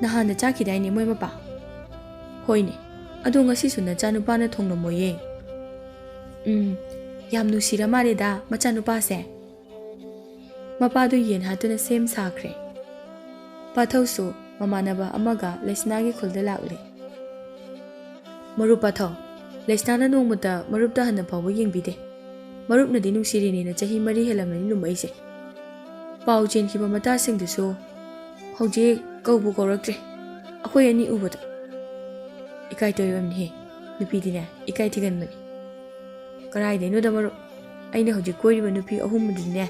ꯅꯍꯥꯟꯗ ꯆꯥꯈꯤꯗꯥꯏꯅꯦ ꯃꯣꯏ ꯃꯄꯥ? ꯍꯣꯏꯅꯦ, ꯑꯗꯣ ꯉꯁꯤꯁꯨ ꯅꯆꯥꯅꯨꯄꯥꯅ ꯊꯣꯡꯂꯝꯃꯣꯏꯌꯦ꯫ ꯎꯝ, ꯌꯥꯝ ꯅꯨꯡꯁꯤꯔ ꯃꯥꯜꯂꯦꯗ ꯃꯆꯥꯅꯨꯄꯥꯁꯦ꯫ ꯃꯄꯥꯗꯨ ꯌꯦꯟ ꯍꯥꯠꯇꯨꯅ ꯁꯦꯝ ꯁꯥꯈ꯭ꯔꯦ꯫ ꯄꯥꯊꯧꯁꯨ ꯃꯃꯥꯟꯅꯕ ꯑꯃꯒ ꯂꯩꯁꯅꯥꯒꯤ ꯈꯨꯜꯗ ꯂꯥꯛꯂꯦ꯫ "ꯃꯔꯨꯞ ꯄꯥꯊꯧ, ꯂꯩꯁꯅꯥꯅ ꯅꯣꯡꯃꯇ ꯃꯔꯨꯞꯇ ꯍꯟꯅ ꯐꯥꯎꯕ ꯌꯦꯡꯕꯤꯗꯦ꯫ ꯃꯔꯨꯞꯅꯗꯤ ꯅꯨꯡꯁꯤꯔꯤꯅꯦꯅ ꯆꯍꯤ ꯃꯔꯤ ꯍꯦꯜꯂꯝꯃꯅꯤ ꯂꯨꯝꯃꯛꯏꯁꯦ꯫ ꯄꯥꯎ ꯆꯦꯟꯈꯤꯕ ꯃꯇꯥꯁꯤꯡꯗꯨꯁꯨ ꯍꯧꯖꯤꯛ ꯀꯧꯕꯨ ꯀꯧꯔꯛꯇ꯭ꯔꯦ꯫ ꯑꯩꯈꯣꯏ ꯑꯅꯤ ꯎꯕꯗ ꯏꯀꯥꯏ ꯇꯣꯏ ꯑꯣꯏꯕꯅꯤꯍꯦ꯫ ꯅꯨꯄꯤꯗꯤꯅꯦ, ꯏꯀꯥꯏ ꯊꯤꯒꯟꯕꯅꯤ꯫ ꯀꯔꯥꯏꯗꯩꯅꯣꯗ ꯃꯔꯨꯞ, ꯑꯩꯅ ꯍꯧꯖꯤꯛ ꯀꯣꯏꯔꯤꯕ ꯅꯨꯄꯤ ꯑꯍꯨꯝꯗꯨꯗꯤꯅꯦ,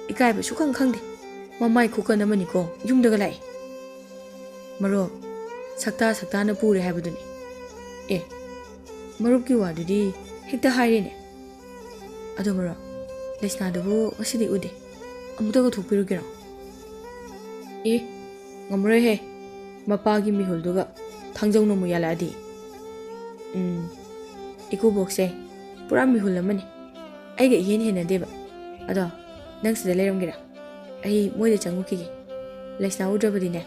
ꯏꯀꯥꯏꯕ ꯁꯨꯈꯪ ꯈꯪꯗꯦ꯫ ꯃꯃꯥꯏ ꯈꯨꯀꯟ ꯑꯃꯅꯤꯀꯣ, ꯌꯨꯝꯗꯒ ꯂꯥꯛꯑꯦ꯫ ꯃꯔꯨꯞ, ꯁꯛꯇꯥ ꯁꯛꯇꯥꯅ ꯄꯨꯔꯦ ꯍꯥꯏꯕꯗꯨꯅꯤ꯫ ꯑꯦ, ꯃꯔꯨꯞꯀꯤ ꯋꯥꯗꯨꯗꯤ ꯍꯦꯛꯇ ꯍꯥꯏꯔꯦꯅꯦ꯫ ꯑꯗꯣ ꯃꯔꯨꯞ, ꯂꯩꯁꯅꯥꯗꯨꯕꯨ ꯉꯁꯤꯗꯤ ꯎꯗꯦ꯫ ꯑꯃꯨꯛꯇꯒ ꯊꯣꯛꯄꯤꯔꯨꯒꯦꯔꯣ?" "ꯑꯦ, ꯉꯝꯃꯔꯣꯏꯍꯦ, ꯃꯄꯥꯒꯤ ꯃꯤꯍꯨꯜꯗꯨꯒ ꯊꯥꯡꯖꯧꯅ ꯑꯃꯨꯛ ꯌꯥꯜꯂꯛꯑꯗꯤ꯫ ꯎꯝ, ꯏꯀꯨꯕꯣꯛꯁꯦ ꯄꯨꯔꯥ ꯃꯤꯍꯨꯜ ꯑꯃꯅꯤ꯫ ꯑꯩꯒ ꯏꯍꯦꯟ ꯍꯦꯟꯅꯗꯦꯕ꯫ ꯑꯗꯣ ꯅꯪ ꯁꯤꯗ ꯂꯩꯔꯝꯒꯦꯔꯥ? ꯑꯩ ꯃꯣꯏꯗ ꯆꯪꯉꯨꯈꯤꯒꯦ꯫ ꯂꯩꯁꯅꯥ ꯎꯗ꯭ꯔꯕꯗꯤꯅꯦ,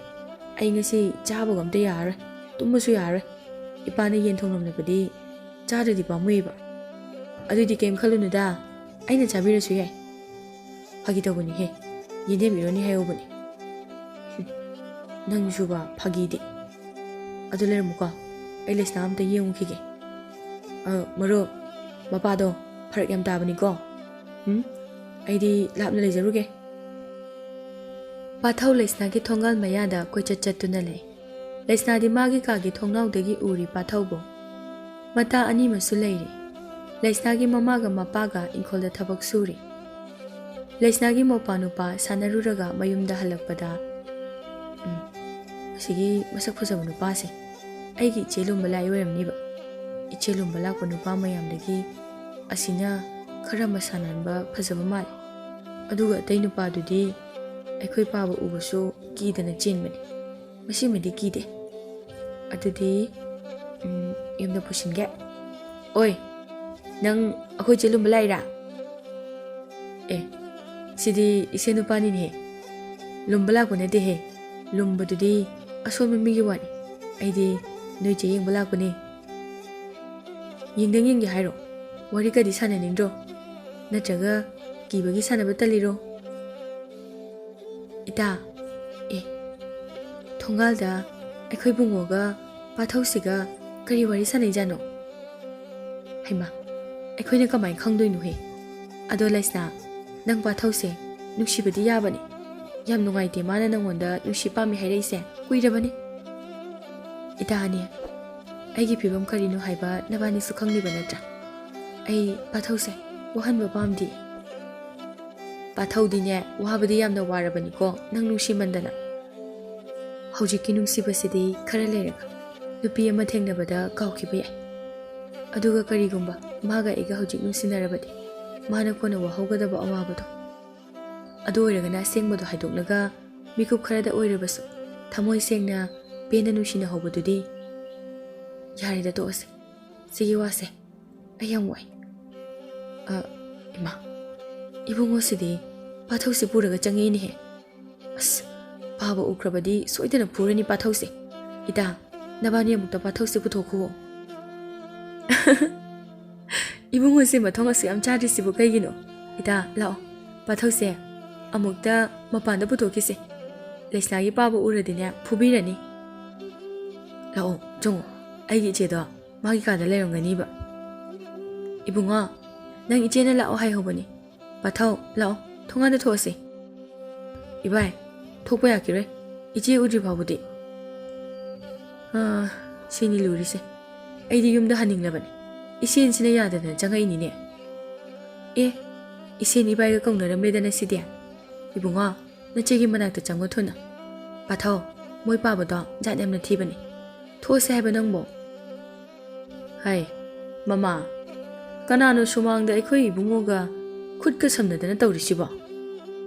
ꯑꯩ ꯉꯁꯤ ꯆꯥꯕꯒ ꯑꯝꯇ ꯌꯥꯔꯔꯣꯏ, ꯇꯨꯝꯕꯁꯨ ꯌꯥꯔꯔꯣꯏ꯫ ꯏꯄꯥꯅ ꯌꯦꯟ ꯊꯣꯡꯂꯝꯂꯕꯗꯤ ꯆꯥꯗ꯭ꯔꯗꯤ ꯄꯥꯝꯃꯨꯏꯕ꯫ ꯑꯗꯨꯗꯤ ꯀꯩꯝ ꯈꯜꯂꯨꯅꯨꯗ, ꯑꯩꯅ ꯆꯥꯕꯤꯔꯁꯨ ꯌꯥꯏ꯫ ꯐꯥꯒꯤ ꯇꯧꯕꯅꯤꯍꯦ, ꯌꯦꯟꯗꯦꯝ ꯏꯔꯣꯅꯤ ꯍꯥꯏꯍꯧꯕꯅꯤ꯫ ꯍꯨꯝ, ꯅꯪꯁꯨꯕ ꯐꯥꯒꯤꯗꯤ꯫ ꯑꯗꯨ ꯂꯩꯔꯝꯃꯨꯀꯣ, ꯑꯩ ꯂꯩꯁꯅꯥ ꯑꯝꯇ ꯌꯦꯡꯉꯨꯈꯤꯒꯦ꯫ ꯑ, ꯃꯔꯨꯞ, ꯃꯄꯥꯗꯣ ꯐꯔꯛ ꯌꯥꯝ ꯇꯥꯕꯅꯤꯀꯣ꯫ ꯎꯝ, ꯑꯩꯗꯤ ꯂꯥꯞꯅ ꯂꯩꯖꯔꯨꯒꯦ꯫ ꯄꯥꯊꯧ ꯂꯩꯁꯅꯥꯒꯤ ꯊꯣꯡꯒꯥꯜ ꯃꯌꯥꯗ ꯀꯣꯏꯆꯠ ꯆꯠꯇꯨꯅ ꯂꯩ꯫ ꯂꯩꯁꯅꯥꯗꯤ ꯃꯥꯒꯤ ꯀꯥꯒꯤ ꯊꯣꯡꯅꯥꯎꯗꯒꯤ ꯎꯔꯤ ꯄꯥꯊꯧꯕꯨ꯫ ꯃꯇꯥ ꯑꯅꯤꯃꯁꯨ ꯂꯩꯔꯤ꯫ ꯂꯩꯁꯅꯥꯒꯤ ꯃꯃꯥꯒ ꯃꯄꯥꯒ ꯏꯪꯈꯣꯜꯗ ꯊꯕꯛ ꯁꯨꯔꯤ꯫ ꯂꯩꯁꯅꯥꯒꯤ ꯃꯧꯄꯥ ꯅꯨꯄꯥ ꯁꯥꯟꯅꯔꯨꯔꯒ ꯃꯌꯨꯝꯗ ꯍꯜꯂꯛꯄꯗ, "ꯎꯝ, ꯑꯁꯤꯒꯤ ꯃꯁꯛ ꯐꯖꯕ ꯅꯨꯄꯥꯁꯦ ꯑꯩꯒꯤ ꯏꯆꯦ ꯂꯨꯝꯕ ꯂꯥꯛꯏ ꯑꯣꯏꯔꯝꯅꯤꯕ꯫ ꯏꯆꯦ ꯂꯨꯝꯕ ꯂꯥꯛꯄ ꯅꯨꯄꯥ ꯃꯌꯥꯝꯗꯒꯤ ꯑꯁꯤꯅ ꯈꯔ ꯃꯁꯥ ꯅꯥꯟꯕ ꯐꯖꯕ ꯃꯥꯜꯂꯦ꯫ ꯑꯗꯨꯒ ꯑꯇꯩ ꯅꯨꯄꯥꯗꯨꯗꯤ ꯑꯩꯈꯣꯏ ꯄꯥꯕ ꯎꯕꯁꯨ ꯀꯤꯗꯅ ꯆꯦꯟꯕꯅꯤ꯫ ꯃꯁꯤꯃꯗꯤ ꯀꯤꯗꯦ꯫ ꯑꯗꯨꯗꯤ, ꯎꯝ, ꯌꯨꯝꯗ ꯄꯨꯁꯤꯟꯒꯦ꯫ ꯑꯣꯏ, ꯅꯪ ꯑꯩꯈꯣꯏ ꯆꯦ ꯂꯨꯝꯕ ꯂꯥꯛꯏꯔꯥ? ꯑꯦ, ꯁꯤꯗꯤ ꯏꯆꯦ ꯅꯨꯄꯥꯅꯤꯅꯦꯍꯦ꯫ ꯂꯨꯝꯕ ꯂꯥꯛꯄ ꯅꯠꯇꯦꯍꯦ꯫ ꯂꯨꯝꯕꯗꯨꯗꯤ ꯑꯁꯣꯟꯕ ꯃꯤꯒꯤ ꯋꯥꯅꯤ꯫ ꯑꯩꯗꯤ ꯅꯣꯏ ꯆꯦ ꯌꯦꯡꯕ ꯂꯥꯛꯄꯅꯦ꯫ ꯌꯦꯡꯗꯪ ꯌꯦꯡꯒꯦ ꯍꯥꯏꯔꯣ? ꯋꯥꯔꯤꯒꯗꯤ ꯁꯥꯟꯅꯅꯤꯡꯗ꯭ꯔꯣ? ꯅꯠꯇ꯭ꯔꯒ ꯀꯤꯕꯒꯤ ꯁꯥꯟꯅꯕ ꯇꯜꯂꯤꯔꯣ? ꯏꯇꯥ, ꯑꯦ, ꯊꯣꯡꯒꯥꯜꯗ ꯑꯩꯈꯣꯏ ꯕꯨꯡꯉꯣꯒ ꯄꯥꯊꯧꯁꯤꯒ ꯀꯔꯤ ꯋꯥꯔꯤ ꯁꯥꯟꯅꯩꯖꯥꯠꯅꯣ? ꯍꯩꯃꯥ, ꯑꯩꯈꯣꯏꯅ ꯀꯃꯥꯏꯅ ꯈꯪꯗꯣꯏꯅꯣꯍꯦ? ꯑꯗꯣ ꯂꯩꯁꯅꯥ, ꯅꯪ ꯄꯥꯊꯧꯁꯦ ꯅꯨꯡꯁꯤꯕꯗꯤ ꯌꯥꯕꯅꯦ꯫ ꯌꯥꯝ ꯅꯨꯡꯉꯥꯏꯇꯦ ꯃꯥꯅ ꯅꯪꯉꯣꯟꯗ ꯅꯨꯡꯁꯤ ꯄꯥꯝꯃꯤ ꯍꯥꯏꯔꯛꯏꯁꯦ꯫ ꯀꯨꯏꯔꯕꯅꯦ꯫ ꯏꯇꯥ ꯑꯅꯤ, ꯑꯩꯒꯤ ꯐꯤꯕꯝ ꯀꯔꯤꯅꯣ ꯍꯥꯏꯕ ꯅꯕꯥꯅꯤꯁꯨ ꯈꯪꯂꯤꯕ ꯅꯠꯇ꯭ꯔꯥ? ꯑꯩ ꯄꯥꯊꯧꯁꯦ ꯋꯥꯍꯟꯕ ꯄꯥꯝꯗꯦ꯫ ꯄꯥꯊꯧꯗꯤꯅꯦ, ꯋꯥꯕꯗꯤ ꯌꯥꯝꯅ ꯋꯥꯔꯕꯅꯤꯀꯣ, ꯅꯪ ꯅꯨꯡꯁꯤꯃꯟꯗꯅ꯫ ꯍꯧꯖꯤꯛꯀꯤ ꯅꯨꯡꯁꯤꯕꯁꯤꯗꯤ ꯈꯔ ꯂꯩꯔꯒ ꯅꯨꯄꯤ ꯑꯃ ꯊꯦꯡꯅꯕꯗ ꯀꯥꯎꯈꯤꯕ ꯌꯥꯏ꯫ ꯑꯗꯨꯒ ꯀꯔꯤꯒꯨꯝꯕ ꯃꯥꯒ ꯑꯩꯒ ꯍꯧꯖꯤꯛ ꯅꯨꯡꯁꯤꯅꯔꯕꯗꯤ, ꯃꯥꯅ ꯀꯣꯟꯅ ꯋꯥꯍꯧꯒꯗꯕ ꯑꯋꯥꯕꯗꯣ, ꯑꯗꯨ ꯑꯣꯏꯔꯒꯅ ꯑꯁꯦꯡꯕꯗꯣ ꯍꯥꯏꯗꯣꯛꯂꯒ, ꯃꯤꯀꯨꯞ ꯈꯔꯗ ꯑꯣꯏꯔꯕꯁꯨ ꯊꯃꯣꯏ ꯁꯦꯡꯅ, ꯄꯦꯟꯅ ꯅꯨꯡꯁꯤꯅꯍꯧꯕꯗꯨꯗꯤ꯫ ꯌꯥꯔꯦꯗ, ꯇꯣꯛꯑꯁꯦ ꯁꯤꯒꯤ ꯋꯥꯁꯦ꯫ ꯑꯩ ꯌꯥꯝ ꯋꯥꯏ꯫ ꯑ, ꯏꯃꯥ, ꯏꯕꯨꯡꯉꯣꯁꯤꯗꯤ ꯄꯥꯊꯧꯁꯦ ꯄꯨꯔꯒ ꯆꯪꯉꯛꯏꯅꯦꯍꯦ꯫ ꯑꯁ, ꯄꯥꯕ ꯎꯈ꯭ꯔꯕꯗꯤ ꯁꯣꯏꯗꯅ ꯐꯨꯔꯅꯤ ꯄꯥꯊꯧꯁꯦ꯫ ꯏꯇꯥ, ꯅꯕꯥꯅꯤ ꯑꯃꯨꯛꯇ ꯄꯥꯊꯧꯁꯦ ꯄꯨꯊꯣꯛꯈꯨꯑꯣ꯫ ꯏꯕꯨꯡꯉꯣꯁꯦ ꯃꯊꯣꯡ ꯑꯁꯨꯛ ꯌꯥꯝ ꯆꯥꯗ꯭ꯔꯤꯁꯤꯕꯨ ꯀꯩꯒꯤꯅꯣ? ꯏꯇꯥ, ꯂꯥꯛꯑꯣ, ꯄꯥꯊꯧꯁꯦ ꯑꯃꯨꯛꯇ ꯃꯄꯥꯟꯗ ꯄꯨꯊꯣꯛꯈꯤꯁꯦ꯫ ꯂꯩꯁꯅꯥꯒꯤ ꯄꯥꯕ ꯎꯔꯗꯤꯅꯦ, ꯐꯨꯕꯤꯔꯅꯤ꯫ ꯂꯥꯛꯑꯣ, ꯆꯪꯉꯣ, ꯑꯩꯒꯤ ꯏꯆꯦꯗꯣ ꯃꯥꯒꯤ ꯀꯥꯗ ꯂꯩꯔꯝꯒꯅꯤꯕ꯫ ꯏꯕꯨꯡꯉꯣ, ꯅꯪ ꯏꯆꯦꯅ ꯂꯥꯛꯑꯣ ꯍꯥꯏꯍꯧꯕꯅꯤ꯫ ꯄꯥꯊꯧ, ꯂꯥꯛꯑꯣ, ꯊꯣꯡꯒꯥꯟꯗ ꯊꯣꯛꯑꯁꯤ꯫ ꯏꯕꯥꯏ, ꯊꯣꯛꯄ ꯌꯥꯈꯤꯔꯣꯏ, ꯏꯆꯦ ꯎꯗ꯭ꯔꯤ ꯐꯥꯎꯕꯗꯤ꯫ ꯑꯥ, ꯁꯤꯅꯤ ꯂꯨꯔꯤꯁꯦ꯫ ꯑꯩꯗꯤ ꯌꯨꯝꯗ ꯍꯟꯅꯤꯡꯂꯕꯅꯤ꯫ ꯏꯆꯦꯟꯁꯤꯅ ꯌꯥꯗꯗꯅ ꯆꯪꯉꯛꯏꯅꯤꯅꯦ꯫ ꯑꯦ, ꯏꯆꯦꯟ ꯏꯕꯥꯏꯒ ꯀꯧꯅꯔꯝꯂꯦꯗꯅ ꯁꯤꯗꯤ꯫ ꯏꯕꯨꯡꯉꯣ, ꯅꯆꯦꯒꯤ ꯃꯅꯥꯛꯇ ꯆꯪꯉꯣ ꯊꯨꯅ꯫ ꯄꯥꯊꯧ, ꯃꯣꯏ ꯄꯥꯕꯗꯣ ꯖꯥꯠ ꯌꯥꯝꯅ ꯊꯤꯕꯅꯤ꯫ ꯊꯣꯛꯑꯁꯦ ꯍꯥꯏꯕ ꯅꯪꯕꯣ? ꯍꯥꯏ, ꯃꯃꯥ, ꯀꯅꯥꯅꯣ ꯁꯨꯃꯥꯡꯗ ꯑꯩꯈꯣꯏ ꯏꯕꯨꯡꯉꯣꯒ ꯈꯨꯠꯀ ꯁꯝꯅꯗꯅ ꯇꯧꯔꯤꯁꯤꯕꯣ?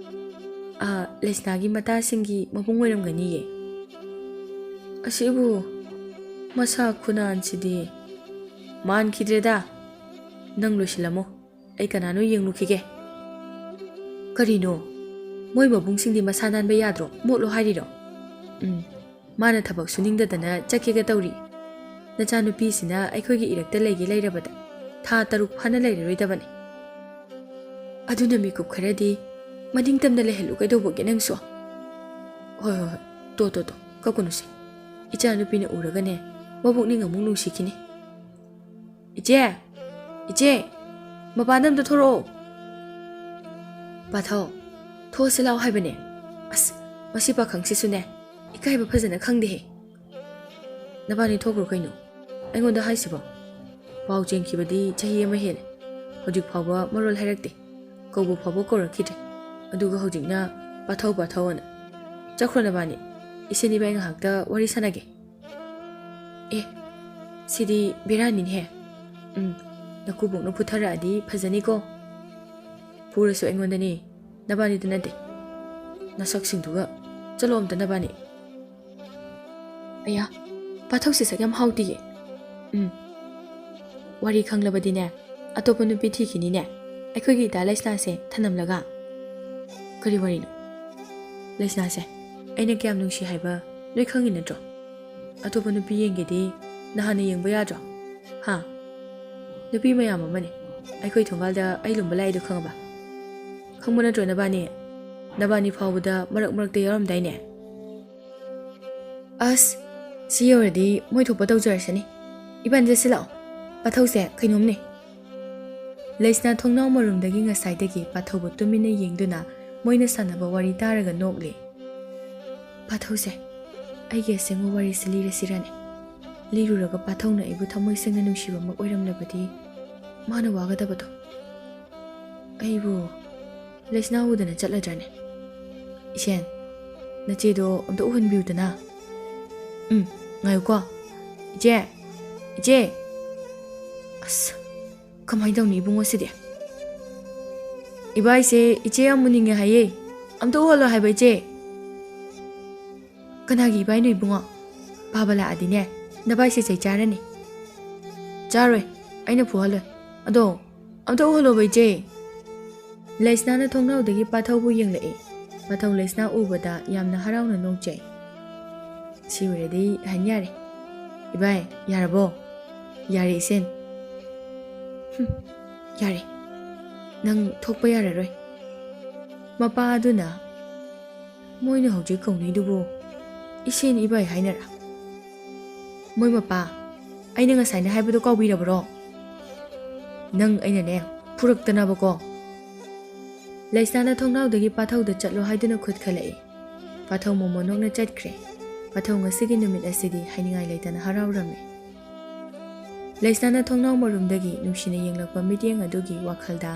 ꯑꯥ, ꯂꯩꯁꯅꯥꯒꯤ ꯃꯇꯥꯁꯤꯡꯒꯤ ꯃꯕꯨꯡ ꯑꯣꯏꯔꯝꯒꯅꯤꯌꯦ꯫ ꯑꯁꯤꯕꯨ ꯃꯁꯥ ꯈꯨꯅꯥꯟꯁꯤꯗꯤ꯫ ꯃꯥꯟꯈꯤꯗ꯭ꯔꯦꯗ꯫ ꯅꯪ ꯂꯣꯏꯁꯤꯜꯂꯝꯃꯣ, ꯑꯩ ꯀꯅꯥꯅꯣ ꯌꯦꯡꯂꯨꯈꯤꯒꯦ꯫ ꯀꯔꯤꯅꯣ? ꯃꯣꯏ ꯃꯕꯨꯡꯁꯤꯡꯗꯤ ꯃꯁꯥ ꯅꯥꯟꯕ ꯌꯥꯗ꯭ꯔꯣ? ꯃꯣꯠꯂꯣ ꯍꯥꯏꯔꯤꯔꯣ? ꯎꯝ, ꯃꯥꯅ ꯊꯕꯛ ꯁꯨꯅꯤꯡꯗꯗꯅ ꯆꯠꯀꯦꯒ ꯇꯧꯔꯤ꯫ ꯅꯆꯥꯅꯨꯄꯤꯁꯤꯅ ꯑꯩꯈꯣꯏꯒꯤ ꯏꯔꯛꯇ ꯂꯩꯒꯦ ꯂꯩꯔꯕꯗ ꯊꯥ ꯇꯔꯨꯛ ꯐꯥꯅ ꯂꯩꯔꯔꯣꯏꯗꯕꯅꯤ꯫ ꯑꯗꯨꯅ ꯃꯤꯀꯨꯞ ꯈꯔꯗꯤ ꯃꯅꯤꯡ ꯇꯝꯅ ꯂꯩꯍꯜꯂꯨ ꯀꯩꯗꯧꯕꯒꯦ ꯅꯪꯁꯨ? ꯍꯣꯏ, ꯍꯣꯏ, ꯍꯣꯏ, ꯇꯣ, ꯇꯣ, ꯇꯣ, ꯀꯞꯀꯅꯨꯁꯦ꯫ ꯏꯆꯥꯅꯨꯄꯤꯅ ꯎꯔꯒꯅꯦ, ꯃꯕꯨꯛꯅꯤꯡ ꯑꯃꯨꯛ ꯅꯨꯡꯁꯤꯈꯤꯅꯤ꯫ "ꯏꯆꯦ! ꯏꯆꯦ! ꯃꯄꯥꯟꯗ ꯑꯝꯇ ꯊꯣꯔꯛꯑꯣ!" "ꯄꯥꯊꯧ, ꯊꯣꯛꯑꯁꯤ ꯂꯥꯛꯑꯣ ꯍꯥꯏꯕꯅꯦ꯫ ꯑꯁ, ꯃꯁꯤ ꯄꯥꯈꯪꯁꯤꯁꯨꯅꯦ, ꯏꯀꯥꯏꯕ ꯐꯖꯅ ꯈꯪꯗꯦꯍꯦ꯫ ꯅꯕꯥꯅꯤ ꯊꯣꯛꯈ꯭ꯔꯣ ꯀꯩꯅꯣ꯫ ꯑꯩꯉꯣꯟꯗ ꯍꯥꯏꯁꯤꯕꯣ? ꯄꯥꯎ ꯆꯦꯟꯈꯤꯕꯗꯤ ꯆꯍꯤ ꯑꯃ ꯍꯦꯜꯂꯦ꯫ ꯍꯧꯖꯤꯛ ꯐꯥꯎꯕ ꯃꯔꯣꯜ ꯍꯥꯏꯔꯛꯇꯦ꯫ ꯀꯧꯕ ꯐꯥꯎꯕ ꯀꯧꯔꯛꯈꯤꯗ꯭ꯔꯦ꯫ ꯑꯗꯨꯒ ꯍꯧꯖꯤꯛꯅ ꯄꯥꯊꯧ, ꯄꯥꯊꯧ ꯑꯅ꯫ ꯆꯠꯈ꯭ꯔꯣ ꯅꯕꯥꯅꯤ꯫ ꯏꯆꯦ ꯏꯕꯥꯏ ꯉꯥꯏꯍꯥꯛꯇ ꯋꯥꯔꯤ ꯁꯥꯟꯅꯒꯦ꯫" "ꯑꯦ, ꯁꯤꯗꯤ ꯕꯦꯔꯥꯅꯤꯅꯦꯍꯦ꯫ ꯎꯝ, ꯅꯀꯨꯕꯣꯛꯅ ꯐꯨꯊꯔꯛꯑꯗꯤ ꯐꯖꯅꯤꯀꯣ꯫ ꯐꯨꯔꯁꯨ ꯑꯩꯉꯣꯟꯗꯅꯤ, ꯅꯕꯥꯅꯤꯗ ꯅꯠꯇꯦ꯫ ꯅꯁꯛꯁꯤꯡꯗꯨꯒ ꯆꯠꯂꯣ ꯑꯝꯇ ꯅꯕꯥꯅꯤ꯫" "ꯑꯌꯥ, ꯄꯥꯊꯧꯁꯦ ꯁꯛ ꯌꯥꯝ ꯍꯥꯎꯇꯤꯌꯦ꯫" "ꯎꯝ, ꯋꯥꯔꯤ ꯈꯪꯂꯕꯗꯤꯅꯦ, ꯑꯇꯣꯞꯄ ꯅꯨꯄꯤ ꯊꯤꯈꯤꯅꯤꯅꯦ, ꯑꯩꯈꯣꯏꯒꯤ ꯏꯇꯥ ꯂꯩꯁꯅꯥꯁꯦ ꯊꯅꯝꯂꯒ꯫" "ꯀꯔꯤ ꯋꯥꯔꯤꯅꯣ?" "ꯂꯩꯁꯅꯥꯁꯦ ꯑꯩꯅ ꯀꯌꯥꯝ ꯅꯨꯡꯁꯤ ꯍꯥꯏꯕ ꯅꯣꯏ ꯈꯪꯉꯤ ꯅꯠꯇ꯭ꯔꯣ? ꯑꯇꯣꯞꯄ ꯅꯨꯄꯤ ꯌꯦꯡꯒꯦꯗꯤ ꯅꯍꯥꯟꯅ ꯌꯦꯡꯕ ꯌꯥꯗ꯭ꯔꯣ? ꯍꯥ? ꯅꯨꯄꯤ ꯃꯌꯥꯝ ꯑꯃꯅꯦ ꯑꯩꯈꯣꯏ ꯊꯣꯡꯒꯥꯜꯗ ꯑꯩ ꯂꯨꯝꯕ ꯂꯥꯛꯏꯗꯣ ꯈꯪꯉꯕ? ꯈꯪꯕ ꯅꯠꯇ꯭ꯔꯣ ꯅꯕꯥꯅꯤ? ꯅꯕꯥꯅꯤ ꯐꯥꯎꯕꯗ ꯃꯔꯛ ꯃꯔꯛꯇ ꯌꯥꯎꯔꯝꯗꯥꯏꯅꯦ?" "ꯑꯁ, ꯁꯤ ꯌꯧꯔꯗꯤ ꯃꯣꯏ ꯊꯣꯛꯄ ꯇꯧꯖꯔꯁꯅꯤ꯫ ꯏꯕꯥꯅꯤ ꯆꯠꯁꯤ ꯂꯥꯛꯑꯣ꯫ ꯄꯥꯊꯧꯁꯦ ꯀꯩꯅꯣꯝꯅꯦ꯫" ꯂꯩꯁꯅꯥ ꯊꯣꯡꯅꯥꯎ ꯃꯔꯨꯝꯗꯒꯤ ꯉꯁꯥꯏꯗꯒꯤ ꯄꯥꯊꯧꯕꯨ ꯇꯨꯃꯤꯟꯅ ꯌꯦꯡꯗꯨꯅ ꯃꯣꯏꯅ ꯁꯥꯟꯅꯕ ꯋꯥꯔꯤ ꯇꯥꯔꯒ ꯅꯣꯛꯂꯤ꯫ "ꯄꯥꯊꯧꯁꯦ, ꯑꯩꯒꯤ ꯑꯁꯦꯡꯕ ꯋꯥꯔꯤꯁꯤ ꯂꯤꯔꯁꯤꯔꯅꯦ? ꯂꯤꯔꯨꯔꯒ ꯄꯥꯊꯧꯅ ꯑꯩꯕꯨ ꯊꯃꯣꯏ ꯁꯦꯡꯅ ꯅꯨꯡꯁꯤꯕꯃꯛ ꯑꯣꯏꯔꯝꯂꯕꯗꯤ ꯃꯥꯅ ꯋꯥꯒꯗꯕꯗꯣ꯫ ꯑꯩꯕꯨ ꯂꯩꯁꯅꯥ ꯎꯗꯅ ꯆꯠꯂꯗ꯭ꯔꯅꯦ? ꯏꯁꯦꯟ, ꯅꯆꯦꯗꯣ ꯑꯝꯇ ꯎꯍꯟꯕꯤꯌꯨꯗꯅ꯫" "ꯎꯝ, ꯉꯥꯏꯌꯨꯀꯣ꯫ ꯏꯆꯦ! ꯏꯆꯦ!" ꯑꯁ, ꯀꯃꯥꯏꯅ ꯇꯧꯅꯤ ꯏꯕꯨꯡꯉꯣ ꯁꯤꯗꯤ? "ꯏꯕꯥꯏꯁꯦ ꯏꯆꯦ ꯌꯥꯝ ꯎꯅꯤꯡꯉꯦ ꯍꯥꯏꯌꯦ꯫ ꯑꯝꯇ ꯎꯍꯜꯂꯣ ꯍꯥꯏꯕ ꯏꯆꯦ꯫" "ꯀꯅꯥꯒꯤ ꯏꯕꯥꯏꯅꯣ ꯏꯕꯨꯡꯉꯣ? ꯄꯥꯕ ꯂꯥꯛꯑꯗꯤꯅꯦ, ꯅꯕꯥꯏꯁꯦ ꯆꯩ ꯆꯥꯔꯅꯤ꯫" "ꯆꯥꯔꯣꯏ, ꯑꯩꯅ ꯐꯨꯍꯜꯂꯣꯏ꯫ ꯑꯗꯣ ꯑꯝꯇ ꯎꯍꯜꯂꯣꯕ ꯏꯆꯦ꯫" ꯂꯩꯁꯅꯥꯅ ꯊꯣꯡꯅꯥꯎꯗꯒꯤ ꯄꯥꯊꯧꯕꯨ ꯌꯦꯡꯂꯛꯏ꯫ ꯄꯥꯊꯧ ꯂꯩꯁꯅꯥ ꯎꯕꯗ ꯌꯥꯝꯅ ꯍꯔꯥꯎꯅ ꯅꯣꯛꯆꯩ꯫ "ꯁꯤ ꯑꯣꯏꯔꯗꯤ ꯍꯟ ꯌꯥꯔꯦ꯫ ꯏꯕꯥꯏ, ꯌꯥꯔꯕꯣ?" "ꯌꯥꯔꯦ, ꯏꯆꯦꯟ꯫" "ꯍꯨꯝ, ꯌꯥꯔꯦ꯫ ꯅꯪ ꯊꯣꯛꯄ ꯌꯥꯔꯔꯣꯏ꯫" ꯃꯄꯥ ꯑꯗꯨꯅ, "ꯃꯣꯏꯅ ꯍꯧꯖꯤꯛ ꯀꯧꯅꯩꯗꯨꯕꯨ ꯏꯆꯦꯟ ꯏꯕꯥꯏ ꯍꯥꯏꯅꯔ?" "ꯃꯣꯏ ꯃꯄꯥ, ꯑꯩꯅ ꯉꯁꯥꯏꯅ ꯍꯥꯏꯕꯗꯣ ꯀꯥꯎꯕꯤꯔꯕ꯭ꯔꯣ? ꯅꯪ ꯑꯩꯅꯅꯦ, ꯐꯨꯔꯛꯇꯅꯕꯀꯣ꯫" ꯂꯩꯁꯅꯥꯅ ꯊꯣꯡꯅꯥꯎꯗꯒꯤ ꯄꯥꯊꯧꯗ ꯆꯠꯂꯣ ꯍꯥꯏꯗꯨꯅ ꯈꯨꯠ ꯈꯜꯂꯛꯏ꯫ ꯄꯥꯊꯧ ꯃꯣꯃꯣꯟ ꯅꯣꯛꯅ ꯆꯠꯈ꯭ꯔꯦ꯫ ꯄꯥꯊꯧ ꯉꯁꯤꯒꯤ ꯅꯨꯃꯤꯠ ꯑꯁꯤꯗꯤ ꯍꯥꯏꯅꯤꯡꯉꯥꯏ ꯂꯩꯇꯅ ꯍꯔꯥꯎꯔꯝꯃꯤ꯫ ꯂꯩꯁꯅꯥꯅ ꯊꯣꯡꯅꯥꯎ ꯃꯔꯨꯝꯗꯒꯤ ꯅꯨꯡꯁꯤꯅ ꯌꯦꯡꯂꯛꯄ ꯃꯤꯠꯌꯦꯡ ꯑꯗꯨꯒꯤ ꯋꯥꯈꯜꯗ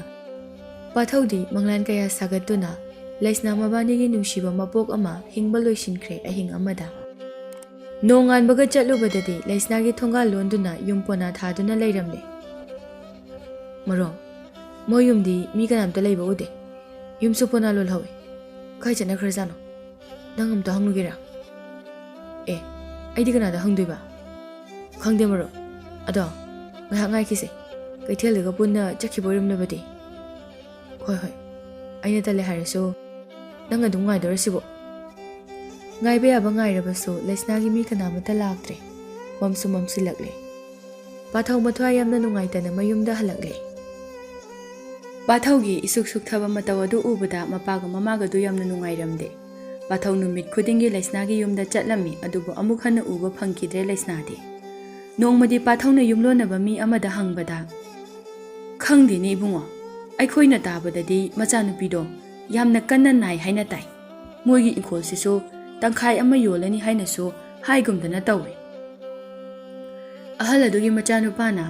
ꯄꯥꯊꯧꯗꯤ ꯃꯪꯂꯥꯟ ꯀꯌꯥ ꯁꯥꯒꯠꯇꯨꯅ ꯂꯩꯁꯅꯥ ꯃꯕꯥꯅꯤꯒꯤ ꯅꯨꯡꯁꯤꯕ ꯃꯄꯣꯛ ꯑꯃ ꯍꯤꯡꯕ ꯂꯣꯏꯁꯤꯟꯈ꯭ꯔꯦ ꯑꯍꯤꯡ ꯑꯃꯗ꯫ ꯅꯣꯡꯉꯥꯟꯕꯒ ꯆꯠꯂꯨꯕꯗꯗꯤ ꯂꯩꯁꯅꯥꯒꯤ ꯊꯣꯡꯒꯥꯜ ꯂꯣꯟꯗꯨꯅ ꯌꯨꯝ ꯄꯣꯅꯥ ꯊꯥꯗꯨꯅ ꯂꯩꯔꯝꯂꯦ꯫ "ꯃꯔꯣ, ꯃꯣꯏ ꯌꯨꯝꯗꯤ ꯃꯤ ꯀꯅꯥꯝꯇ ꯂꯩꯕ ꯎꯗꯦ꯫ ꯌꯨꯝꯁꯨ ꯄꯣꯅꯥ ꯂꯣꯜꯍꯧꯋꯦ꯫ ꯀꯥꯏ ꯆꯠꯅꯈ꯭ꯔꯖꯥꯠꯅꯣ? ꯅꯪ ꯑꯝꯇ ꯍꯪꯂꯨꯒꯦꯔꯥ?" "ꯑꯦ, ꯑꯩꯗꯤ ꯀꯅꯥꯗ ꯍꯪꯗꯣꯏꯕ? ꯈꯪꯗꯦ ꯃꯔꯨꯞ꯫ ꯑꯗꯣ ꯉꯥꯏꯍꯥꯛ ꯉꯥꯏꯈꯤꯁꯦ꯫ ꯀꯩꯊꯦꯜꯗꯒ ꯄꯨꯟꯅ ꯆꯠꯈꯤꯕ ꯑꯣꯏꯔꯝꯂꯕꯗꯤ?" "ꯍꯣꯏ, ꯍꯣꯏ꯫ ꯑꯩꯅ ꯇꯜꯂꯦ ꯍꯥꯏꯔꯁꯨ ꯅꯪ ꯑꯗꯨꯝ ꯉꯥꯏꯗꯣꯔꯁꯤꯕꯣ?" ꯉꯥꯏꯕ ꯌꯥꯕ ꯉꯥꯏꯔꯕꯁꯨ ꯂꯩꯁꯅꯥꯒꯤ ꯃꯤ ꯀꯅꯥꯃꯠꯇ ꯂꯥꯛꯇ꯭ꯔꯦ꯫ ꯃꯝꯁꯨ ꯃꯝꯁꯤꯜꯂꯛꯂꯦ꯫ ꯄꯥꯊꯧ ꯃꯊ꯭ꯋꯥꯏ ꯌꯥꯝꯅ ꯅꯨꯡꯉꯥꯏꯇꯅ ꯃꯌꯨꯝꯗ ꯍꯜꯂꯛꯂꯦ꯫ ꯄꯥꯊꯧꯒꯤ ꯏꯁꯨꯛ ꯁꯨꯛꯊꯕ ꯃꯇꯧ ꯑꯗꯨ ꯎꯕꯗ ꯃꯄꯥꯒ ꯃꯃꯥꯒꯗꯨ ꯌꯥꯝꯅ ꯅꯨꯡꯉꯥꯏꯔꯝꯗꯦ꯫ ꯄꯥꯊꯧ ꯅꯨꯃꯤꯠ ꯈꯨꯗꯤꯡꯒꯤ ꯂꯩꯁꯅꯥꯒꯤ ꯌꯨꯝꯗ ꯆꯠꯂꯝꯃꯤ, ꯑꯗꯨꯕꯨ ꯑꯃꯨꯛ ꯍꯟꯅ ꯎꯕ ꯐꯪꯈꯤꯗ꯭ꯔꯦ ꯂꯩꯁꯅꯥꯗꯤ꯫ ꯅꯣꯡꯃꯗꯤ ꯄꯥꯊꯧꯅ ꯌꯨꯝꯂꯣꯟꯅꯕ ꯃꯤ ꯑꯃꯗ ꯍꯪꯕꯗ, "ꯈꯪꯗꯦꯅꯦ ꯏꯕꯨꯡꯉꯣ, ꯑꯩꯈꯣꯏꯅ ꯇꯥꯕꯗꯗꯤ ꯃꯆꯥꯅꯨꯄꯤꯗꯣ ꯌꯥꯝꯅ ꯀꯟꯅ ꯅꯥꯏ ꯍꯥꯏꯅ ꯇꯥꯏ꯫ ꯃꯣꯏꯒꯤ ꯏꯪꯈꯣꯜꯁꯤꯁꯨ ꯇꯪꯈꯥꯏ ꯑꯃ ꯌꯣꯜꯂꯅꯤ ꯍꯥꯏꯅꯁꯨ ꯍꯥꯏꯒꯨꯝꯗꯅ ꯇꯧꯏ꯫" ꯑꯍꯜ ꯑꯗꯨꯒꯤ ꯃꯆꯥꯅꯨꯄꯥꯅ,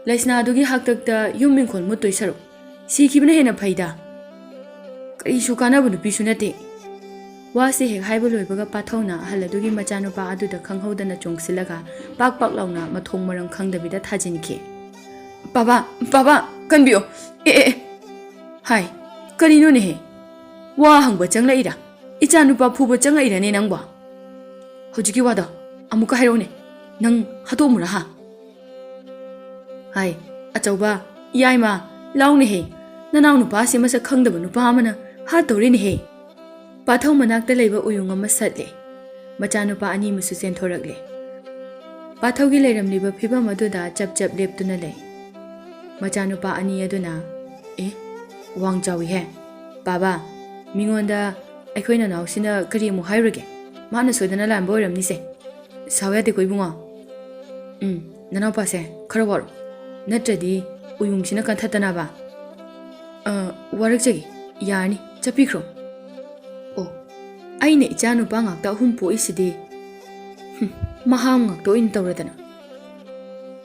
"ꯂꯩꯁꯅꯥꯗꯨꯒꯤ ꯍꯥꯛꯇꯛꯇ ꯌꯨꯝ ꯏꯪꯈꯣꯜ ꯃꯨꯠꯇꯣꯏ ꯁꯔꯨꯛ ꯁꯤꯈꯤꯕꯅ ꯍꯦꯟꯅ ꯐꯩꯗ꯫ ꯀꯔꯤꯁꯨ ꯀꯥꯟꯅꯕ ꯅꯨꯄꯤꯁꯨ ꯅꯠꯇꯦ꯫" ꯋꯥꯁꯤ ꯍꯦꯛ ꯍꯥꯏꯕ ꯂꯣꯏꯕꯒ ꯄꯥꯊꯧꯅ ꯑꯍꯜ ꯑꯗꯨꯒꯤ ꯃꯆꯥꯅꯨꯄꯥ ꯑꯗꯨꯗ ꯈꯪꯍꯧꯗꯅ ꯆꯣꯡꯁꯤꯜꯂꯒ ꯄꯥꯛ ꯄꯥꯛ ꯂꯥꯎꯅ ꯃꯊꯣꯡ ꯃꯔꯝ ꯈꯪꯗꯕꯤꯗ ꯊꯥꯖꯤꯟꯈꯤ꯫ "ꯄꯥꯕꯥ, ꯄꯥꯕꯥ, ꯀꯟꯕꯤꯌꯣ꯫ ꯑꯦ, ꯑꯦ, ꯑꯦ꯫ ꯍꯥꯏ, ꯀꯔꯤꯅꯣꯅꯦꯍꯦ? ꯋꯥ ꯍꯪꯕ ꯆꯪꯂꯛꯏꯔꯥ? ꯏꯆꯥ ꯅꯨꯄꯥ ꯐꯨꯕ ꯆꯪꯉꯛꯏꯔꯅꯦ ꯅꯪꯕꯣ? ꯍꯧꯖꯤꯛꯀꯤ ꯋꯥꯗꯣ ꯑꯃꯨꯛꯀ ꯍꯥꯏꯔꯛꯎꯅꯦ꯫ ꯅꯪ ꯍꯥꯠꯇꯣꯛꯑꯝꯃꯨꯔꯥ ꯍꯥ?" ꯍꯥꯏ, "ꯑꯆꯧꯕ, ꯌꯥꯏꯃ, ꯂꯥꯎꯅꯦꯍꯦ꯫ ꯅꯅꯥꯎ ꯅꯨꯄꯥꯁꯤ ꯃꯁꯛ ꯈꯪꯗꯕ ꯅꯨꯄꯥ ꯑꯃꯅ ꯍꯥꯠꯇꯧꯔꯤꯅꯦꯍꯦ꯫ ꯄꯥꯊꯧ ꯃꯅꯥꯛꯇ ꯂꯩꯕ ꯎꯌꯨꯡ ꯑꯃ ꯁꯠꯂꯦ꯫ ꯃꯆꯥꯅꯨꯄꯥ ꯑꯅꯤ ꯑꯃꯁꯨ ꯆꯦꯟꯊꯣꯔꯛꯂꯦ꯫ ꯄꯥꯊꯧꯒꯤ ꯂꯩꯔꯝꯂꯤꯕ ꯐꯤꯕꯝ ꯑꯗꯨꯗ ꯆꯞ ꯆꯞ ꯂꯦꯞꯇꯨꯅ ꯂꯩ꯫ ꯃꯆꯥꯅꯨꯄꯥ ꯑꯅꯤ ꯑꯗꯨꯅ, "ꯑꯦ, ꯋꯥꯡ ꯆꯥꯎꯏꯍꯦ꯫ ꯄꯥꯕ, ꯃꯤꯉꯣꯟꯗ ꯑꯩꯈꯣꯏ ꯅꯅꯥꯎꯁꯤꯅ ꯀꯔꯤ ꯑꯃꯨꯛ ꯍꯥꯏꯔꯨꯔꯒꯦ? ꯃꯥꯅ ꯁꯣꯏꯗꯅ ꯂꯥꯟꯕ ꯑꯣꯏꯔꯝꯅꯤꯁꯦ꯫ ꯁꯥꯎ ꯌꯥꯗꯦꯀꯣ ꯏꯕꯨꯡꯉꯣ꯫ ꯎꯝ, ꯅꯅꯥꯎꯄꯥꯁꯦ ꯈꯔ ꯋꯥꯔꯣ, ꯅꯠꯇ꯭ꯔꯗꯤ ꯎꯌꯨꯡꯁꯤꯅ ꯀꯟꯊꯠꯇꯅꯕ꯫ ꯑ, ꯋꯥꯔꯛꯆꯒꯦ, ꯌꯥꯔꯅꯤ, ꯆꯠꯄꯤꯈ꯭ꯔꯣ꯫ ꯑꯣ, ꯑꯩꯅ ꯏꯆꯥ ꯅꯨꯄꯥ ꯉꯥꯛꯇ ꯑꯍꯨꯝ ꯄꯣꯛꯏꯁꯤꯗꯤ꯫ ꯍꯨꯝ, ꯃꯍꯥꯝ ꯉꯥꯛꯇ ꯑꯣꯏꯅ ꯇꯧꯔꯗꯅ꯫"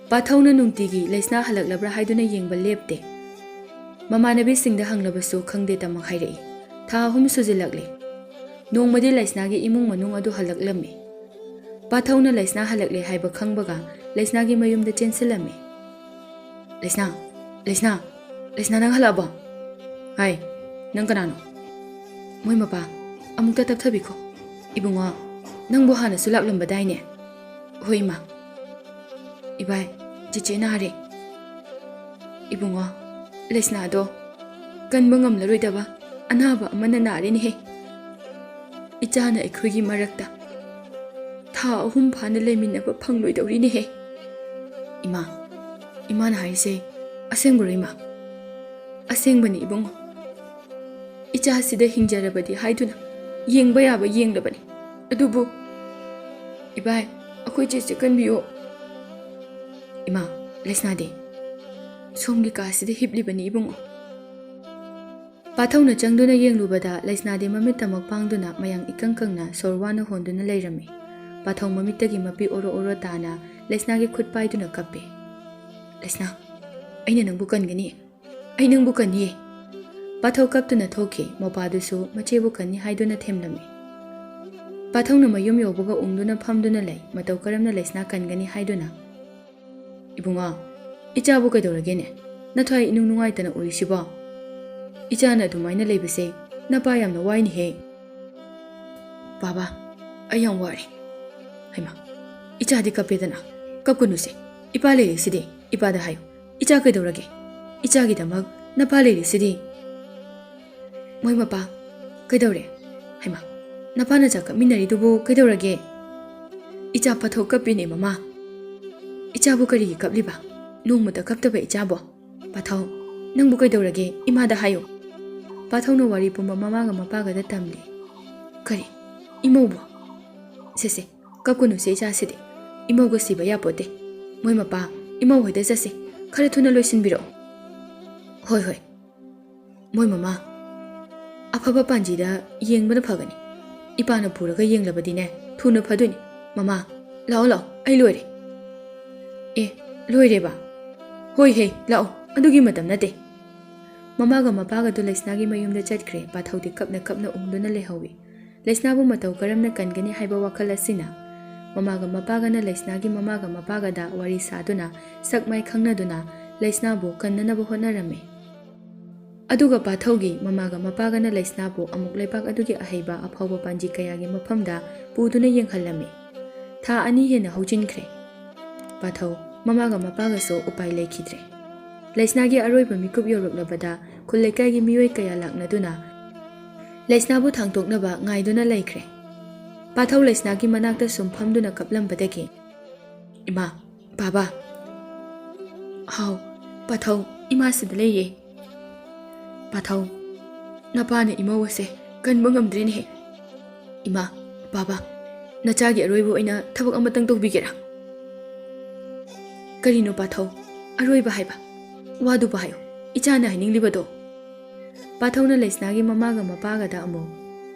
ꯄꯥꯊꯧꯅ ꯅꯨꯡꯇꯤꯒꯤ ꯂꯩꯁꯅꯥ ꯍꯜꯂꯛꯂꯕ꯭ꯔꯥ ꯍꯥꯏꯗꯨꯅ ꯌꯦꯡꯕ ꯂꯦꯞꯇꯦ꯫ ꯃꯃꯥꯟꯅꯕꯤꯁꯤꯡꯗ ꯍꯪꯂꯕꯁꯨ ꯈꯪꯗꯦ ꯇꯃꯛ ꯍꯥꯏꯔꯛꯏ꯫ ꯊꯥ ꯑꯍꯨꯝ ꯁꯨꯖꯤꯜꯂꯛꯂꯦ꯫ ꯅꯣꯡꯃꯗꯤ ꯂꯩꯁꯅꯥꯒꯤ ꯏꯃꯨꯡ ꯃꯅꯨꯡ ꯑꯗꯨ ꯍꯜꯂꯛꯂꯝꯃꯤ꯫ ꯄꯥꯊꯧꯅ ꯂꯩꯁꯅꯥ ꯍꯜꯂꯛꯂꯦ ꯍꯥꯏꯕ ꯈꯪꯕꯒ ꯂꯩꯁꯅꯥꯒꯤ ꯃꯌꯨꯝꯗ ꯆꯦꯟꯁꯤꯜꯂꯝꯃꯤ꯫ "ꯂꯩꯁꯅꯥ, ꯂꯩꯁꯅꯥ, ꯂꯩꯁꯅꯥ, ꯅꯪ ꯍꯜꯂꯛꯑꯕꯣ? ꯍꯥꯏ, ꯅꯪ ꯀꯅꯥꯅꯣ? ꯃꯣꯏ ꯃꯄꯥ, ꯑꯃꯨꯛꯇ ꯇꯞꯊꯕꯤꯈꯣ꯫ ꯏꯕꯨꯡꯉꯣ, ꯅꯪꯕꯨ ꯍꯥꯟꯅꯁꯨ ꯂꯥꯛꯂꯝꯕꯗꯥꯏꯅꯦ?" "ꯍꯣꯏ, ꯏꯃꯥ꯫" "ꯏꯕꯥꯏ, ꯆꯦꯆꯦ ꯅꯥꯔꯦ꯫" "ꯏꯕꯨꯡꯉꯣ, ꯂꯩꯁꯅꯥꯗꯣ ꯀꯟꯕ ꯉꯝꯂꯔꯣꯏꯗꯕ ꯑꯅꯥꯕ ꯑꯃꯅ ꯅꯥꯔꯦꯅꯦꯍꯦ꯫ ꯏꯆꯥꯅ ꯑꯩꯈꯣꯏꯒꯤ ꯃꯔꯛꯇ ꯊꯥ ꯑꯍꯨꯝ ꯐꯥꯅ ꯂꯩꯃꯤꯟꯅꯕ ꯐꯪꯂꯣꯏꯗꯧꯔꯤꯅꯦꯍꯦ꯫" "ꯏꯃꯥ, ꯏꯃꯥꯅ ꯍꯥꯏꯔꯤꯁꯦ ꯑꯁꯦꯡꯕꯔꯣ, ꯏꯃꯥ?" "ꯑꯁꯦꯡꯕꯅꯤ ꯏꯕꯨꯡꯉꯣ꯫ ꯏꯆꯥꯁꯤꯗ ꯍꯤꯡꯖꯔꯕꯗꯤ ꯍꯥꯏꯗꯨꯅ ꯌꯦꯡꯕ ꯌꯥꯕ ꯌꯦꯡꯂꯕꯅꯤ꯫ ꯑꯗꯨꯕꯨ, ꯏꯕꯥꯏ, ꯑꯩꯈꯣꯏ ꯆꯦꯁꯦ ꯀꯟꯕꯤꯌꯣ꯫" "ꯏꯃꯥ, ꯂꯩꯁꯅꯥꯗꯤ?" "ꯁꯣꯝꯒꯤ ꯀꯥꯁꯤꯗ ꯍꯤꯞꯂꯤꯕꯅꯤ ꯏꯕꯨꯡꯉꯣ꯫" ꯄꯥꯊꯧꯅ ꯆꯪꯗꯨꯅ ꯌꯦꯡꯂꯨꯕꯗ ꯂꯩꯁꯅꯥꯗꯤ ꯃꯃꯤꯠ ꯇꯃꯛ ꯄꯥꯡꯗꯨꯅ ꯃꯌꯥꯡ ꯏꯀꯪ ꯀꯪꯅ ꯁꯣꯔ ꯋꯥꯅ ꯍꯣꯟꯗꯨꯅ ꯂꯩꯔꯝꯃꯤ꯫ ꯄꯥꯊꯧ ꯃꯃꯤꯠꯇꯒꯤ ꯃꯄꯤ ꯑꯣꯔꯣ ꯑꯣꯔꯣ ꯇꯥꯅ ꯂꯩꯁꯅꯥꯒꯤ ꯈꯨꯠ ꯄꯥꯏꯗꯨꯅ ꯀꯞꯄꯦ꯫ "ꯂꯩꯁꯅꯥ, ꯑꯩꯅ ꯅꯪꯕꯨ ꯀꯟꯒꯅꯤ꯫ ꯑꯩ ꯅꯪꯕꯨ ꯀꯟꯅꯤꯌꯦ꯫" ꯄꯥꯊꯧ ꯀꯞꯇꯨꯅ ꯊꯣꯛꯈꯤ꯫ ꯃꯧꯄꯥꯗꯨꯁꯨ ꯃꯆꯦꯕꯨ ꯀꯟꯅꯤ ꯍꯥꯏꯗꯨꯅ ꯊꯦꯝꯂꯝꯃꯤ꯫ ꯄꯥꯊꯧꯅ ꯃꯌꯨꯝ ꯌꯧꯕꯒ ꯎꯪꯗꯨꯅ ꯐꯝꯗꯨꯅ ꯂꯩ, ꯃꯇꯧ ꯀꯔꯝꯅ ꯂꯩꯁꯅꯥ ꯀꯟꯒꯅꯤ ꯍꯥꯏꯗꯨꯅ꯫ "ꯏꯕꯨꯡꯉꯣ, ꯏꯆꯥꯕꯨ ꯀꯩꯗꯧꯔꯒꯦꯅꯦ? ꯅꯊ꯭ꯋꯥꯏ ꯏꯅꯨꯡ ꯅꯨꯡꯉꯥꯏꯇꯅ ꯎꯔꯤꯁꯤꯕꯣ? ꯏꯆꯥꯅ ꯑꯗꯨꯃꯥꯏꯅ ꯂꯩꯕꯁꯦ ꯅꯄꯥ ꯌꯥꯝꯅ ꯋꯥꯏꯅꯦꯍꯦ꯫" "ꯕꯥꯕꯥ, ꯑꯩ ꯌꯥꯝ ꯋꯥꯔꯦ꯫" "ꯍꯩꯃꯥ, ꯏꯆꯥꯗꯤ ꯀꯞꯄꯦꯗꯅ꯫ ꯀꯞꯀꯅꯨꯁꯦ꯫ ꯏꯄꯥ ꯂꯩꯔꯤꯁꯤꯗꯤ꯫ ꯏꯄꯥꯗ ꯍꯥꯏꯌꯨ꯫ ꯏꯆꯥ ꯀꯩꯗꯧꯔꯒꯦ? ꯏꯆꯥꯒꯤꯗꯃꯛ ꯅꯄꯥ ꯂꯩꯔꯤꯁꯤꯗꯤ꯫" ꯃꯣꯏ ꯃꯄꯥ, ꯀꯩꯗꯧꯔꯦ? ꯍꯩꯃꯥ, ꯅꯄꯥ ꯅꯆꯥ ꯀꯞꯃꯤꯟꯅꯔꯤꯗꯨꯕꯨ ꯀꯩꯗꯧꯔꯒꯦ? ꯏꯆꯥ ꯄꯥꯊꯧ ꯀꯞꯄꯤꯅꯦ, ꯃꯃꯥ꯫ ꯏꯆꯥꯕꯨ ꯀꯔꯤꯒꯤ ꯀꯞꯂꯤꯕ? ꯅꯣꯡꯃꯇ ꯀꯞꯇꯕ ꯏꯆꯥꯕꯣ꯫ ꯄꯥꯊꯧ, ꯅꯪꯕꯨ ꯀꯩꯗꯧꯔꯒꯦ? ꯏꯃꯥꯗ ꯍꯥꯏꯌꯨ꯫ ꯄꯥꯊꯧꯅ ꯋꯥꯔꯤ ꯄꯨꯝꯕ ꯃꯃꯥꯒ ꯃꯄꯥꯒꯗ ꯇꯝꯂꯦ꯫ ꯀꯔꯤ? ꯏꯃꯧꯕꯨ? ꯁꯦ ꯁꯦ, ꯀꯞꯀꯅꯨꯁꯦ ꯏꯆꯥꯁꯤꯗꯤ꯫ ꯏꯃꯧꯒ ꯁꯤꯕ ꯌꯥꯄꯣꯠꯇꯦ꯫ ꯃꯣꯏ ꯃꯄꯥ, ꯏꯃꯧ ꯍꯣꯏꯗ ꯆꯠꯁꯦ꯫ ꯈꯔ ꯊꯨꯅ ꯂꯣꯏꯁꯤꯟꯕꯤꯔꯛꯑꯣ꯫ ꯍꯣꯏ ꯍꯣꯏ꯫ ꯃꯣꯏ ꯃꯃꯥ, ꯑꯐꯕ ꯄꯥꯟꯖꯤꯗ ꯌꯦꯡꯕꯅ ꯐꯒꯅꯤ꯫ ꯏꯄꯥꯅ ꯄꯨꯔꯒ ꯌꯦꯡꯂꯕꯗꯤꯅꯦ, ꯊꯨꯅ ꯐꯗꯣꯏꯅꯤ꯫ ꯃꯃꯥ, ꯂꯥꯛꯑꯣ ꯂꯥꯛꯑꯣ, ꯑꯩ ꯂꯣꯏꯔꯦ꯫ ꯑꯦ, ꯂꯣꯏꯔꯦꯕ? ꯍꯣꯏ ꯍꯦ, ꯂꯥꯛꯑꯣ, ꯑꯗꯨꯒꯤ ꯃꯇꯝ ꯅꯠꯇꯦ꯫ ꯃꯃꯥꯒ ꯃꯄꯥꯒꯗꯨ ꯂꯩꯁꯅꯥꯒꯤ ꯃꯌꯨꯝꯗ ꯆꯠꯈ꯭ꯔꯦ꯫ ꯄꯥꯊꯧꯗꯤ ꯀꯞꯅ ꯀꯞꯅ ꯎꯪꯗꯨꯅ ꯂꯩꯍꯧꯏ꯫ ꯂꯩꯁꯅꯥꯕꯨ ꯃꯇꯧ ꯀꯔꯝꯅ ꯀꯟꯒꯅꯤ ꯍꯥꯏꯕ ꯋꯥꯈꯜ ꯑꯁꯤꯅ ꯃꯃꯥꯒ ꯃꯄꯥꯒꯅ ꯂꯩꯁꯅꯥꯒꯤ ꯃꯃꯥꯒ ꯃꯄꯥꯒꯗ ꯋꯥꯔꯤ ꯁꯥꯗꯨꯅ, ꯁꯛ ꯃꯥꯏ ꯈꯪꯅꯗꯨꯅ ꯂꯩꯁꯅꯥꯕꯨ ꯀꯟꯅꯅꯕ ꯍꯣꯠꯅꯔꯝꯃꯤ꯫ ꯑꯗꯨꯒ ꯄꯥꯊꯧꯒꯤ ꯃꯃꯥꯒ ꯃꯄꯥꯒꯅ ꯂꯩꯁꯅꯥꯕꯨ ꯑꯃꯨꯛ ꯂꯩꯕꯥꯛ ꯑꯗꯨꯒꯤ ꯑꯍꯩꯕ ꯑꯐꯥꯎꯕ ꯄꯥꯟꯖꯤ ꯀꯌꯥꯒꯤ ꯃꯐꯝꯗ ꯄꯨꯗꯨꯅ ꯌꯦꯡꯍꯜꯂꯝꯃꯤ꯫ ꯊꯥ ꯑꯅꯤ ꯍꯦꯟꯅ ꯍꯧꯖꯤꯟꯈ꯭ꯔꯦ꯫ ꯄꯥꯊꯧ ꯃꯃꯥꯒ ꯃꯄꯥꯒꯁꯨ ꯎꯄꯥꯏ ꯂꯩꯈꯤꯗ꯭ꯔꯦ꯫ ꯂꯩꯁꯅꯥꯒꯤ ꯑꯔꯣꯏꯕ ꯃꯤꯀꯨꯞ ꯌꯧꯔꯛꯂꯕꯗ ꯈꯨꯜ ꯂꯩꯀꯥꯏꯒꯤ ꯃꯤꯑꯣꯏ ꯀꯌꯥ ꯂꯥꯛꯅꯗꯨꯅ ꯂꯩꯁꯅꯥꯕꯨ ꯊꯥꯡꯇꯣꯛꯅꯕ ꯉꯥꯏꯗꯨꯅ ꯂꯩꯈ꯭ꯔꯦ꯫ ꯄꯥꯊꯧ ꯂꯩꯁꯅꯥꯒꯤ ꯃꯅꯥꯛꯇ ꯁꯨꯝ ꯐꯝꯗꯨꯅ ꯀꯞꯂꯝꯕꯗꯒꯤ, "ꯏꯃꯥ, ꯕꯥꯕꯥ!" "ꯍꯥꯎ, ꯄꯥꯊꯧ, ꯏꯃꯥ ꯁꯤꯗ ꯂꯩꯌꯦ꯫" "ꯄꯥꯊꯧ, ꯅꯄꯥꯅ ꯏꯃꯧ ꯑꯁꯦ ꯀꯟꯕ ꯉꯝꯗ꯭ꯔꯦꯅꯦꯍꯦ꯫ ꯏꯃꯥ, ꯕꯥꯕꯥ, ꯅꯆꯥꯒꯤ ꯑꯔꯣꯏꯕ ꯑꯣꯏꯅ ꯊꯕꯛ ꯑꯃꯇꯪ ꯇꯧꯕꯤꯒꯦꯔꯥ?" "ꯀꯔꯤꯅꯣ ꯄꯥꯊꯧ? ꯑꯔꯣꯏꯕ ꯍꯥꯏꯕ? ꯋꯥꯗꯨꯕꯨ ꯍꯥꯏꯌꯨ, ꯏꯆꯥꯅ ꯍꯥꯏꯅꯤꯡꯂꯤꯕꯗꯣ꯫" ꯄꯥꯊꯧꯅ ꯂꯩꯁꯅꯥꯒꯤ ꯃꯃꯥꯒ ꯃꯄꯥꯒꯗ ꯑꯃꯨꯛ,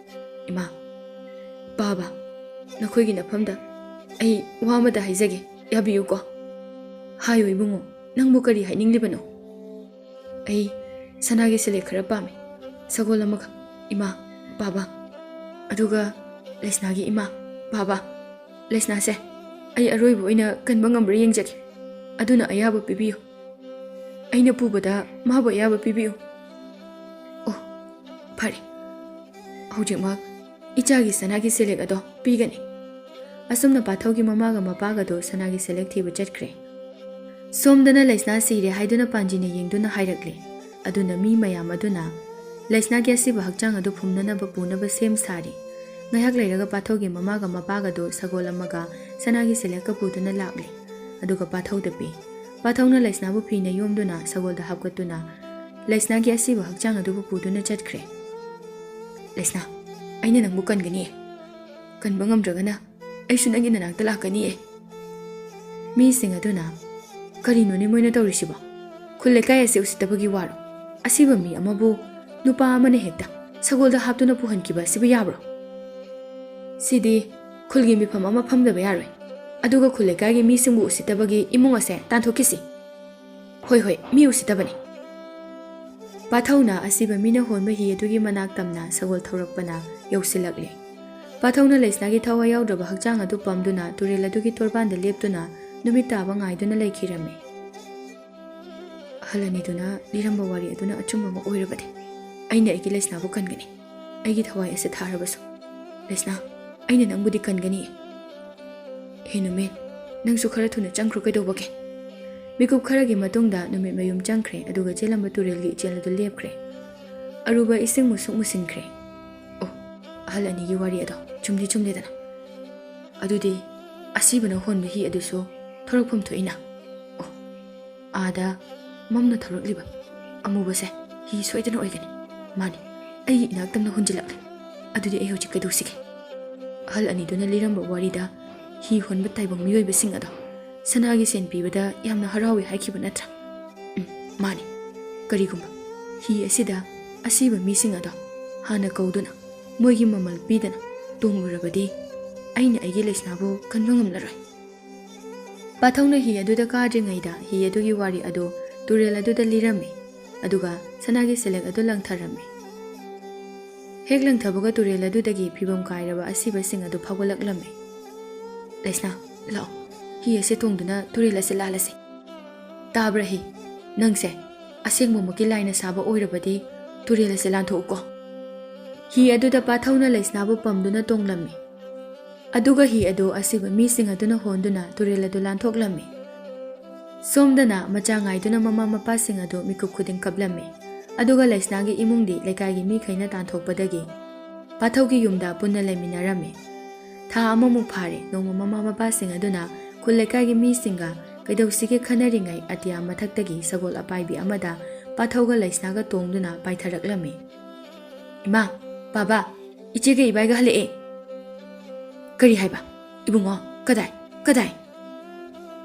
"ꯏꯃꯥ, ꯕꯥꯕꯥ, ꯅꯈꯣꯏꯒꯤ ꯅꯐꯝꯗ ꯑꯩ ꯋꯥ ꯑꯃꯇ ꯍꯥꯏꯖꯒꯦ, ꯌꯥꯕꯤꯌꯨꯀꯣ?" "ꯍꯥꯏꯌꯨ ꯏꯕꯨꯡꯉꯣ, ꯅꯪꯕꯨ ꯀꯔꯤ ꯍꯥꯏꯅꯤꯡꯂꯤꯕꯅꯣ?" "ꯑꯩ ꯁꯅꯥꯒꯤ ꯁꯦꯂꯦꯛ ꯈꯔ ꯄꯥꯝꯃꯤ, ꯁꯒꯣꯜ ꯑꯃꯒ, ꯏꯃꯥ, ꯕꯥꯕꯥ꯫ ꯑꯗꯨꯒ ꯂꯩꯁꯅꯥꯒꯤ ꯏꯃꯥ, ꯕꯥꯕꯥ, ꯂꯩꯁꯅꯥꯁꯦ ꯑꯩ ꯑꯔꯣꯏꯕ ꯑꯣꯏꯅ ꯀꯟꯕ ꯉꯝꯕ꯭ꯔꯥ ꯌꯦꯡꯖꯒꯦ꯫ ꯑꯗꯨꯅ ꯑꯌꯥꯕ ꯄꯤꯕꯤꯌꯨ꯫ ꯑꯩꯅ ꯄꯨꯕꯗ ꯃꯥꯕꯨ ꯑꯌꯥꯕ ꯄꯤꯕꯤꯌꯨ꯫" "ꯑꯣ, ꯐꯔꯦ꯫ ꯍꯧꯖꯤꯛꯃꯛ ꯏꯆꯥꯒꯤ ꯁꯅꯥꯒꯤ ꯁꯦꯂꯦꯛ ꯑꯗꯣ ꯄꯤꯒꯅꯤ꯫" ꯑꯁꯨꯝꯅ ꯄꯥꯊꯧꯒꯤ ꯃꯃꯥꯒ ꯃꯄꯥꯒꯗꯣ ꯁꯅꯥꯒꯤ ꯁꯦꯂꯦꯛ ꯊꯤꯕ ꯆꯠꯈ꯭ꯔꯦ꯫ ꯁꯣꯝꯗꯅ ꯂꯩꯁꯅꯥ ꯁꯤꯔꯦ ꯍꯥꯏꯗꯨꯅ ꯄꯥꯟꯖꯤꯅ ꯌꯦꯡꯗꯨꯅ ꯍꯥꯏꯔꯛꯂꯦ꯫ ꯑꯗꯨꯅ ꯃꯤ ꯃꯌꯥꯝ ꯑꯗꯨꯅ, ꯂꯩꯁꯅꯥꯒꯤ ꯑꯁꯤꯕ ꯍꯛꯆꯥꯡ ꯑꯗꯨ ꯐꯨꯝꯅꯅꯕ ꯄꯨꯅꯕ ꯁꯦꯝ ꯁꯥꯔꯤ꯫ ꯉꯥꯏꯍꯥꯛ ꯂꯩꯔꯒ ꯄꯥꯊꯧꯒꯤ ꯃꯃꯥꯒ ꯃꯄꯥꯒꯗꯨ ꯁꯒꯣꯜ ꯑꯃꯒ ꯁꯅꯥꯒꯤ ꯁꯦꯂꯦꯛꯀ ꯄꯨꯗꯨꯅ ꯂꯥꯛꯂꯦ꯫ ꯑꯗꯨꯒ ꯄꯥꯊꯧꯗ ꯄꯤ꯫ ꯄꯥꯊꯧꯅ ꯂꯩꯁꯅꯥꯕꯨ ꯐꯤꯅ ꯌꯣꯝꯗꯨꯅ ꯁꯒꯣꯜꯗ ꯍꯥꯞꯀꯠꯇꯨꯅ ꯂꯩꯁꯅꯥꯒꯤ ꯑꯁꯤꯕ ꯍꯛꯆꯥꯡ ꯑꯗꯨꯕꯨ ꯄꯨꯗꯨꯅ ꯆꯠꯈ꯭ꯔꯦ꯫ "ꯂꯩꯁꯅꯥ, ꯑꯩꯅ ꯅꯪꯕꯨ ꯀꯟꯒꯅꯤ꯫ ꯀꯟꯕ ꯉꯝꯗ꯭ꯔꯒꯅ ꯑꯩꯁꯨ ꯅꯪꯒꯤ ꯅꯅꯥꯛꯇ ꯂꯥꯛꯀꯅꯤꯌꯦ꯫" ꯃꯤꯁꯤꯡ ꯑꯗꯨꯅ, "ꯀꯔꯤꯅꯣꯅꯦ ꯃꯣꯏꯅ ꯇꯧꯔꯤꯁꯤꯕꯣ? ꯈꯨꯜ ꯂꯩꯀꯥꯏ ꯑꯁꯤ ꯎꯁꯤꯠꯇꯕꯒꯤ ꯋꯥꯔꯣ? ꯑꯁꯤꯕ ꯃꯤ ꯑꯃꯕꯨ ꯅꯨꯄꯥ ꯑꯃꯅ ꯍꯦꯛꯇ ꯁꯒꯣꯜꯗ ꯍꯥꯞꯇꯨꯅ ꯄꯨꯍꯟꯈꯤꯕ ꯑꯁꯤꯕꯨ ꯌꯥꯕ꯭ꯔꯣ? ꯁꯤꯗꯤ ꯈꯨꯜꯒꯤ ꯃꯤꯐꯝ ꯑꯃ ꯐꯝꯗꯕ ꯌꯥꯔꯣꯏ꯫ ꯑꯗꯨꯒ ꯈꯨꯜ ꯂꯩꯀꯥꯏꯒꯤ ꯃꯤꯁꯤꯡꯕꯨ ꯎꯁꯤꯠꯇꯕꯒꯤ ꯏꯃꯨꯡ ꯑꯁꯦ ꯇꯥꯟꯊꯣꯛꯈꯤꯁꯤ꯫ ꯍꯣꯏ, ꯍꯣꯏ, ꯃꯤ ꯎꯁꯤꯠꯇꯕꯅꯤ꯫" ꯄꯥꯊꯧꯅ ꯑꯁꯤꯕ ꯃꯤꯅ ꯍꯣꯟꯕ ꯍꯤ ꯑꯗꯨꯒꯤ ꯃꯅꯥꯛ ꯇꯝꯅ ꯁꯒꯣꯜ ꯊꯧꯔꯛꯄꯅ ꯌꯧꯁꯤꯜꯂꯛꯂꯦ꯫ ꯄꯥꯊꯧꯅ ꯂꯩꯁꯅꯥꯒꯤ ꯊꯋꯥꯏ ꯌꯥꯎꯗ꯭ꯔꯕ ꯍꯛꯆꯥꯡ ꯑꯗꯨ ꯄꯝꯗꯨꯅ ꯇꯨꯔꯦꯜ ꯑꯗꯨꯒꯤ ꯇꯣꯔꯕꯥꯟꯗ ꯂꯦꯞꯇꯨꯅ ꯅꯨꯃꯤꯠ ꯇꯥꯕ ꯉꯥꯏꯗꯨꯅ ꯂꯩꯈꯤꯔꯝꯃꯤ꯫ "ꯑꯍꯜ ꯑꯅꯤꯗꯨꯅ ꯂꯤꯔꯝꯕ ꯋꯥꯔꯤ ꯑꯗꯨꯅ ꯑꯆꯨꯝꯕ ꯑꯃ ꯑꯣꯏꯔꯕꯗꯤ, ꯑꯩꯅ ꯑꯩꯒꯤ ꯂꯩꯁꯅꯥꯕꯨ ꯀꯟꯒꯅꯤ꯫ ꯑꯩꯒꯤ ꯊꯋꯥꯏ ꯑꯁꯤ ꯊꯥꯔꯕꯁꯨ꯫ ꯂꯩꯁꯅꯥ, ꯑꯩꯅ ꯅꯪꯕꯨꯗꯤ ꯀꯟꯒꯅꯤ꯫" "ꯍꯦ ꯅꯨꯃꯤꯠ, ꯅꯪꯁꯨ ꯈꯔ ꯊꯨꯅ ꯆꯪꯈ꯭ꯔꯣ, ꯀꯩꯗꯧꯕꯒꯦ?" ꯃꯤꯀꯨꯞ ꯈꯔꯒꯤ ꯃꯇꯨꯡꯗ ꯅꯨꯃꯤꯠ ꯃꯌꯨꯝ ꯆꯪꯈ꯭ꯔꯦ, ꯑꯗꯨꯒ ꯆꯦꯜꯂꯝꯕ ꯇꯨꯔꯦꯜꯒꯤ ꯏꯆꯦꯜ ꯑꯗꯨ ꯂꯦꯞꯈ꯭ꯔꯦ꯫ ꯑꯔꯨꯕ ꯏꯁꯤꯡ ꯃꯨꯁꯨꯛ ꯃꯨꯁꯤꯟꯈ꯭ꯔꯦ꯫ ꯑꯣ, ꯑꯍꯜ ꯑꯅꯤꯒꯤ ꯋꯥꯔꯤ ꯑꯗꯣ ꯆꯨꯝꯗꯤ ꯆꯨꯝꯂꯦꯗꯅ꯫ ꯑꯗꯨꯗꯤ ꯑꯁꯤꯕꯅ ꯍꯣꯟꯕ ꯍꯤ ꯑꯗꯨꯁꯨ ꯊꯣꯔꯛꯐꯝ ꯊꯣꯛꯏꯅ꯫ ꯑꯣ, ꯑꯥꯗ ꯃꯝꯅ ꯊꯧꯔꯛꯂꯤꯕ ꯑꯃꯨꯕꯁꯦ ꯍꯤ ꯁꯣꯏꯗꯅ ꯑꯣꯏꯒꯅꯤ꯫ ꯃꯥꯅꯤ, ꯑꯩꯒꯤ ꯏꯅꯥꯛ ꯇꯝꯅ ꯍꯣꯟꯖꯤꯜꯂꯛꯂꯦ꯫ ꯑꯗꯨꯗꯤ ꯑꯩ ꯍꯧꯖꯤꯛ ꯀꯩꯗꯧꯁꯤꯒꯦ? ꯑꯍꯜ ꯑꯅꯤꯗꯨꯅ ꯂꯤꯔꯝꯕ ꯋꯥꯔꯤꯗ ꯍꯤ ꯍꯣꯟꯕ ꯇꯥꯏꯕꯪ ꯃꯤꯑꯣꯏꯕꯁꯤꯡ ꯑꯗꯣ ꯁꯅꯥꯒꯤ ꯁꯦꯟ ꯄꯤꯕꯗ ꯌꯥꯝꯅ ꯍꯔꯥꯎꯏ ꯍꯥꯏꯈꯤꯕ ꯅꯠꯇ꯭ꯔꯥ? ꯎꯝ, ꯃꯥꯅꯤ꯫ ꯀꯔꯤꯒꯨꯝꯕ ꯍꯤ ꯑꯁꯤꯗ ꯑꯁꯤꯕ ꯃꯤꯁꯤꯡ ꯑꯗꯣ ꯍꯥꯟꯅ ꯀꯧꯗꯨꯅ ꯃꯣꯏꯒꯤ ꯃꯃꯜ ꯄꯤꯗꯅ ꯇꯣꯡꯂꯨꯔꯕꯗꯤ ꯑꯩꯅ ꯑꯩꯒꯤ ꯂꯩꯁꯅꯥꯕꯨ ꯀꯟꯕ ꯉꯝꯂꯔꯣꯏ꯫ ꯄꯥꯊꯧꯅ ꯍꯤ ꯑꯗꯨꯗ ꯀꯥꯗ꯭ꯔꯤꯉꯩꯗ ꯍꯤ ꯑꯗꯨꯒꯤ ꯋꯥꯔꯤ ꯑꯗꯨ ꯇꯨꯔꯦꯜ ꯑꯗꯨꯗ ꯂꯤꯔꯝꯃꯤ, ꯑꯗꯨꯒ ꯁꯅꯥꯒꯤ ꯁꯦꯂꯦꯛ ꯑꯗꯨ ꯂꯪꯊꯔꯝꯃꯤ꯫ ꯍꯦꯛ ꯂꯪꯊꯕꯒ ꯇꯨꯔꯦꯜ ꯑꯗꯨꯗꯒꯤ ꯐꯤꯕꯝ ꯀꯥꯏꯔꯕ ꯑꯁꯤꯕꯁꯤꯡ ꯑꯗꯨ ꯐꯥꯎꯒꯠꯂꯛꯂꯝꯃꯤ꯫ "ꯂꯩꯁꯅꯥ, ꯂꯥꯛꯑꯣ, ꯍꯤ ꯑꯁꯤ ꯇꯣꯡꯗꯨꯅ ꯇꯨꯔꯦꯜ ꯑꯁꯤ ꯂꯥꯜꯂꯁꯤ꯫" "ꯇꯥꯕ꯭ꯔꯥ ꯍꯤ? ꯅꯪꯁꯦ ꯑꯁꯦꯡꯕꯃꯛꯀꯤ ꯂꯥꯏꯅ ꯁꯥꯕ ꯑꯣꯏꯔꯕꯗꯤ ꯇꯨꯔꯦꯜ ꯑꯁꯤ ꯂꯥꯟꯊꯣꯛꯎꯀꯣ꯫" ꯍꯤ ꯑꯗꯨꯗ ꯄꯥꯊꯧꯅ ꯂꯩꯁꯅꯥꯕꯨ ꯄꯝꯗꯨꯅ ꯇꯣꯡꯂꯝꯃꯤ꯫ ꯑꯗꯨꯒ ꯍꯤ ꯑꯗꯨ ꯑꯁꯤꯕ ꯃꯤꯁꯤꯡ ꯑꯗꯨꯅ ꯍꯣꯟꯗꯨꯅ ꯇꯨꯔꯦꯜ ꯑꯗꯨ ꯂꯥꯟꯊꯣꯛꯂꯝꯃꯤ꯫ ꯁꯣꯝꯗꯅ ꯃꯆꯥ ꯉꯥꯏꯗꯨꯅ ꯃꯃꯥ ꯃꯄꯥꯁꯤꯡ ꯑꯗꯨ ꯃꯤꯀꯨꯞ ꯈꯨꯗꯤꯡ ꯀꯞꯂꯝꯃꯤ꯫ ꯑꯗꯨꯒ ꯂꯩꯁꯅꯥꯒꯤ ꯏꯃꯨꯡꯗꯤ ꯂꯩꯀꯥꯏꯒꯤ ꯃꯤꯈꯩꯅ ꯇꯥꯟꯊꯣꯛꯄꯗꯒꯤ ꯄꯥꯊꯧꯒꯤ ꯌꯨꯝꯗ ꯄꯨꯟꯅ ꯂꯩꯃꯤꯟꯅꯔꯝꯃꯤ꯫ ꯊꯥ ꯑꯃꯃꯨꯛ ꯐꯥꯔꯦ, ꯅꯣꯡꯃ ꯃꯃꯥ ꯃꯄꯥꯁꯤꯡ ꯑꯗꯨꯅ ꯈꯨꯜ ꯂꯩꯀꯥꯏꯒꯤ ꯃꯤꯁꯤꯡꯒ ꯀꯩꯗꯧꯁꯤꯒꯦ ꯈꯟꯅꯔꯤꯉꯩ ꯑꯇꯤꯌꯥ ꯃꯊꯛꯇꯒꯤ ꯁꯒꯣꯜ ꯑꯄꯥꯏꯕꯤ ꯑꯃꯗ ꯄꯥꯊꯧꯒ ꯂꯩꯁꯅꯥꯒ ꯇꯣꯡꯗꯨꯅ ꯄꯥꯏꯊꯔꯛꯂꯝꯃꯤ꯫ "ꯏꯃꯥ, ꯕꯥꯕꯥ, ꯏꯆꯦꯒ ꯏꯕꯥꯏꯒ ꯍꯜꯂꯛꯑꯦ!" "ꯀꯔꯤ ꯍꯥꯏꯕ? ꯏꯕꯨꯡꯉꯣ, ꯀꯗꯥꯏ? ꯀꯗꯥꯏ?"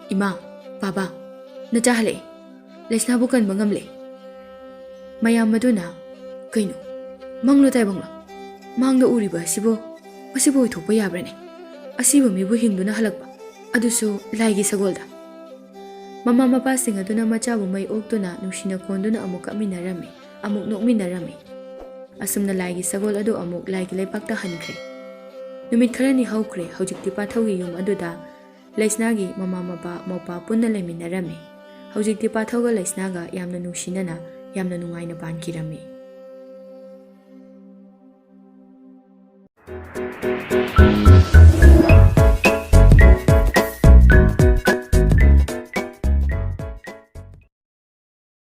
"ꯏꯃꯥ, ꯕꯥꯕꯥ, ꯅꯆꯥ ꯍꯜꯂꯛꯑꯦ꯫ ꯂꯩꯁꯅꯥꯕꯨ ꯀꯟꯕ ꯉꯝꯂꯦ꯫" ꯃꯌꯥꯝ ꯑꯗꯨꯅ, "ꯀꯩꯅꯣ? ꯃꯪꯂꯣ ꯇꯥꯏꯕꯪꯂꯣ? ꯃꯥꯡꯗ ꯎꯔꯤꯕ ꯑꯁꯤꯕꯨ, ꯃꯁꯤꯕꯨ ꯑꯣꯏꯊꯣꯛꯄ ꯌꯥꯕ꯭ꯔꯅꯦ? ꯑꯁꯤꯕ ꯃꯤꯕꯨ ꯍꯤꯡꯗꯨꯅ ꯍꯜꯂꯛꯄ, ꯑꯗꯨꯁꯨ ꯂꯥꯏꯒꯤ ꯁꯒꯣꯜꯗ?" ꯃꯃꯥ ꯃꯄꯥꯁꯤꯡ ꯑꯗꯨꯅ ꯃꯆꯥꯕꯨ ꯃꯩ ꯑꯣꯛꯇꯨꯅ ꯅꯨꯡꯁꯤꯅ ꯀꯣꯟꯗꯨꯅ ꯑꯃꯨꯛ ꯀꯞꯃꯤꯟꯅꯔꯝꯃꯤ, ꯑꯃꯨꯛ ꯅꯣꯛꯃꯤꯟꯅꯔꯝꯃꯤ꯫ ꯑꯁꯨꯝꯅ ꯂꯥꯏꯒꯤ ꯁꯒꯣꯜ ꯑꯗꯨ ꯑꯃꯨꯛ ꯂꯥꯏꯒꯤ ꯂꯩꯄꯥꯛꯇ ꯍꯟꯈ꯭ꯔꯦ꯫ ꯅꯨꯃꯤꯠ ꯈꯔꯅꯤ ꯍꯧꯈ꯭ꯔꯦ꯫ ꯍꯧꯖꯤꯛꯇꯤ ꯄꯥꯊꯧꯒꯤ ꯌꯨꯝ ꯑꯗꯨꯗ ꯂꯩꯁꯅꯥꯒꯤ ꯃꯃꯥ ꯃꯄꯥ ꯃꯧꯄꯥ ꯄꯨꯟꯅ ꯂꯩꯃꯤꯟꯅꯔꯝꯃꯤ꯫ ꯍꯧꯖꯤꯛꯇꯤ ꯄꯥꯊꯧꯒ ꯂꯩꯁꯅꯥꯒ ꯌꯥꯝꯅ ꯅꯨꯡꯁꯤꯅꯅ, ꯌꯥꯝꯅ ꯅꯨꯡꯉꯥꯏꯅ ꯄꯥꯟꯈꯤꯔꯝꯃꯤ꯫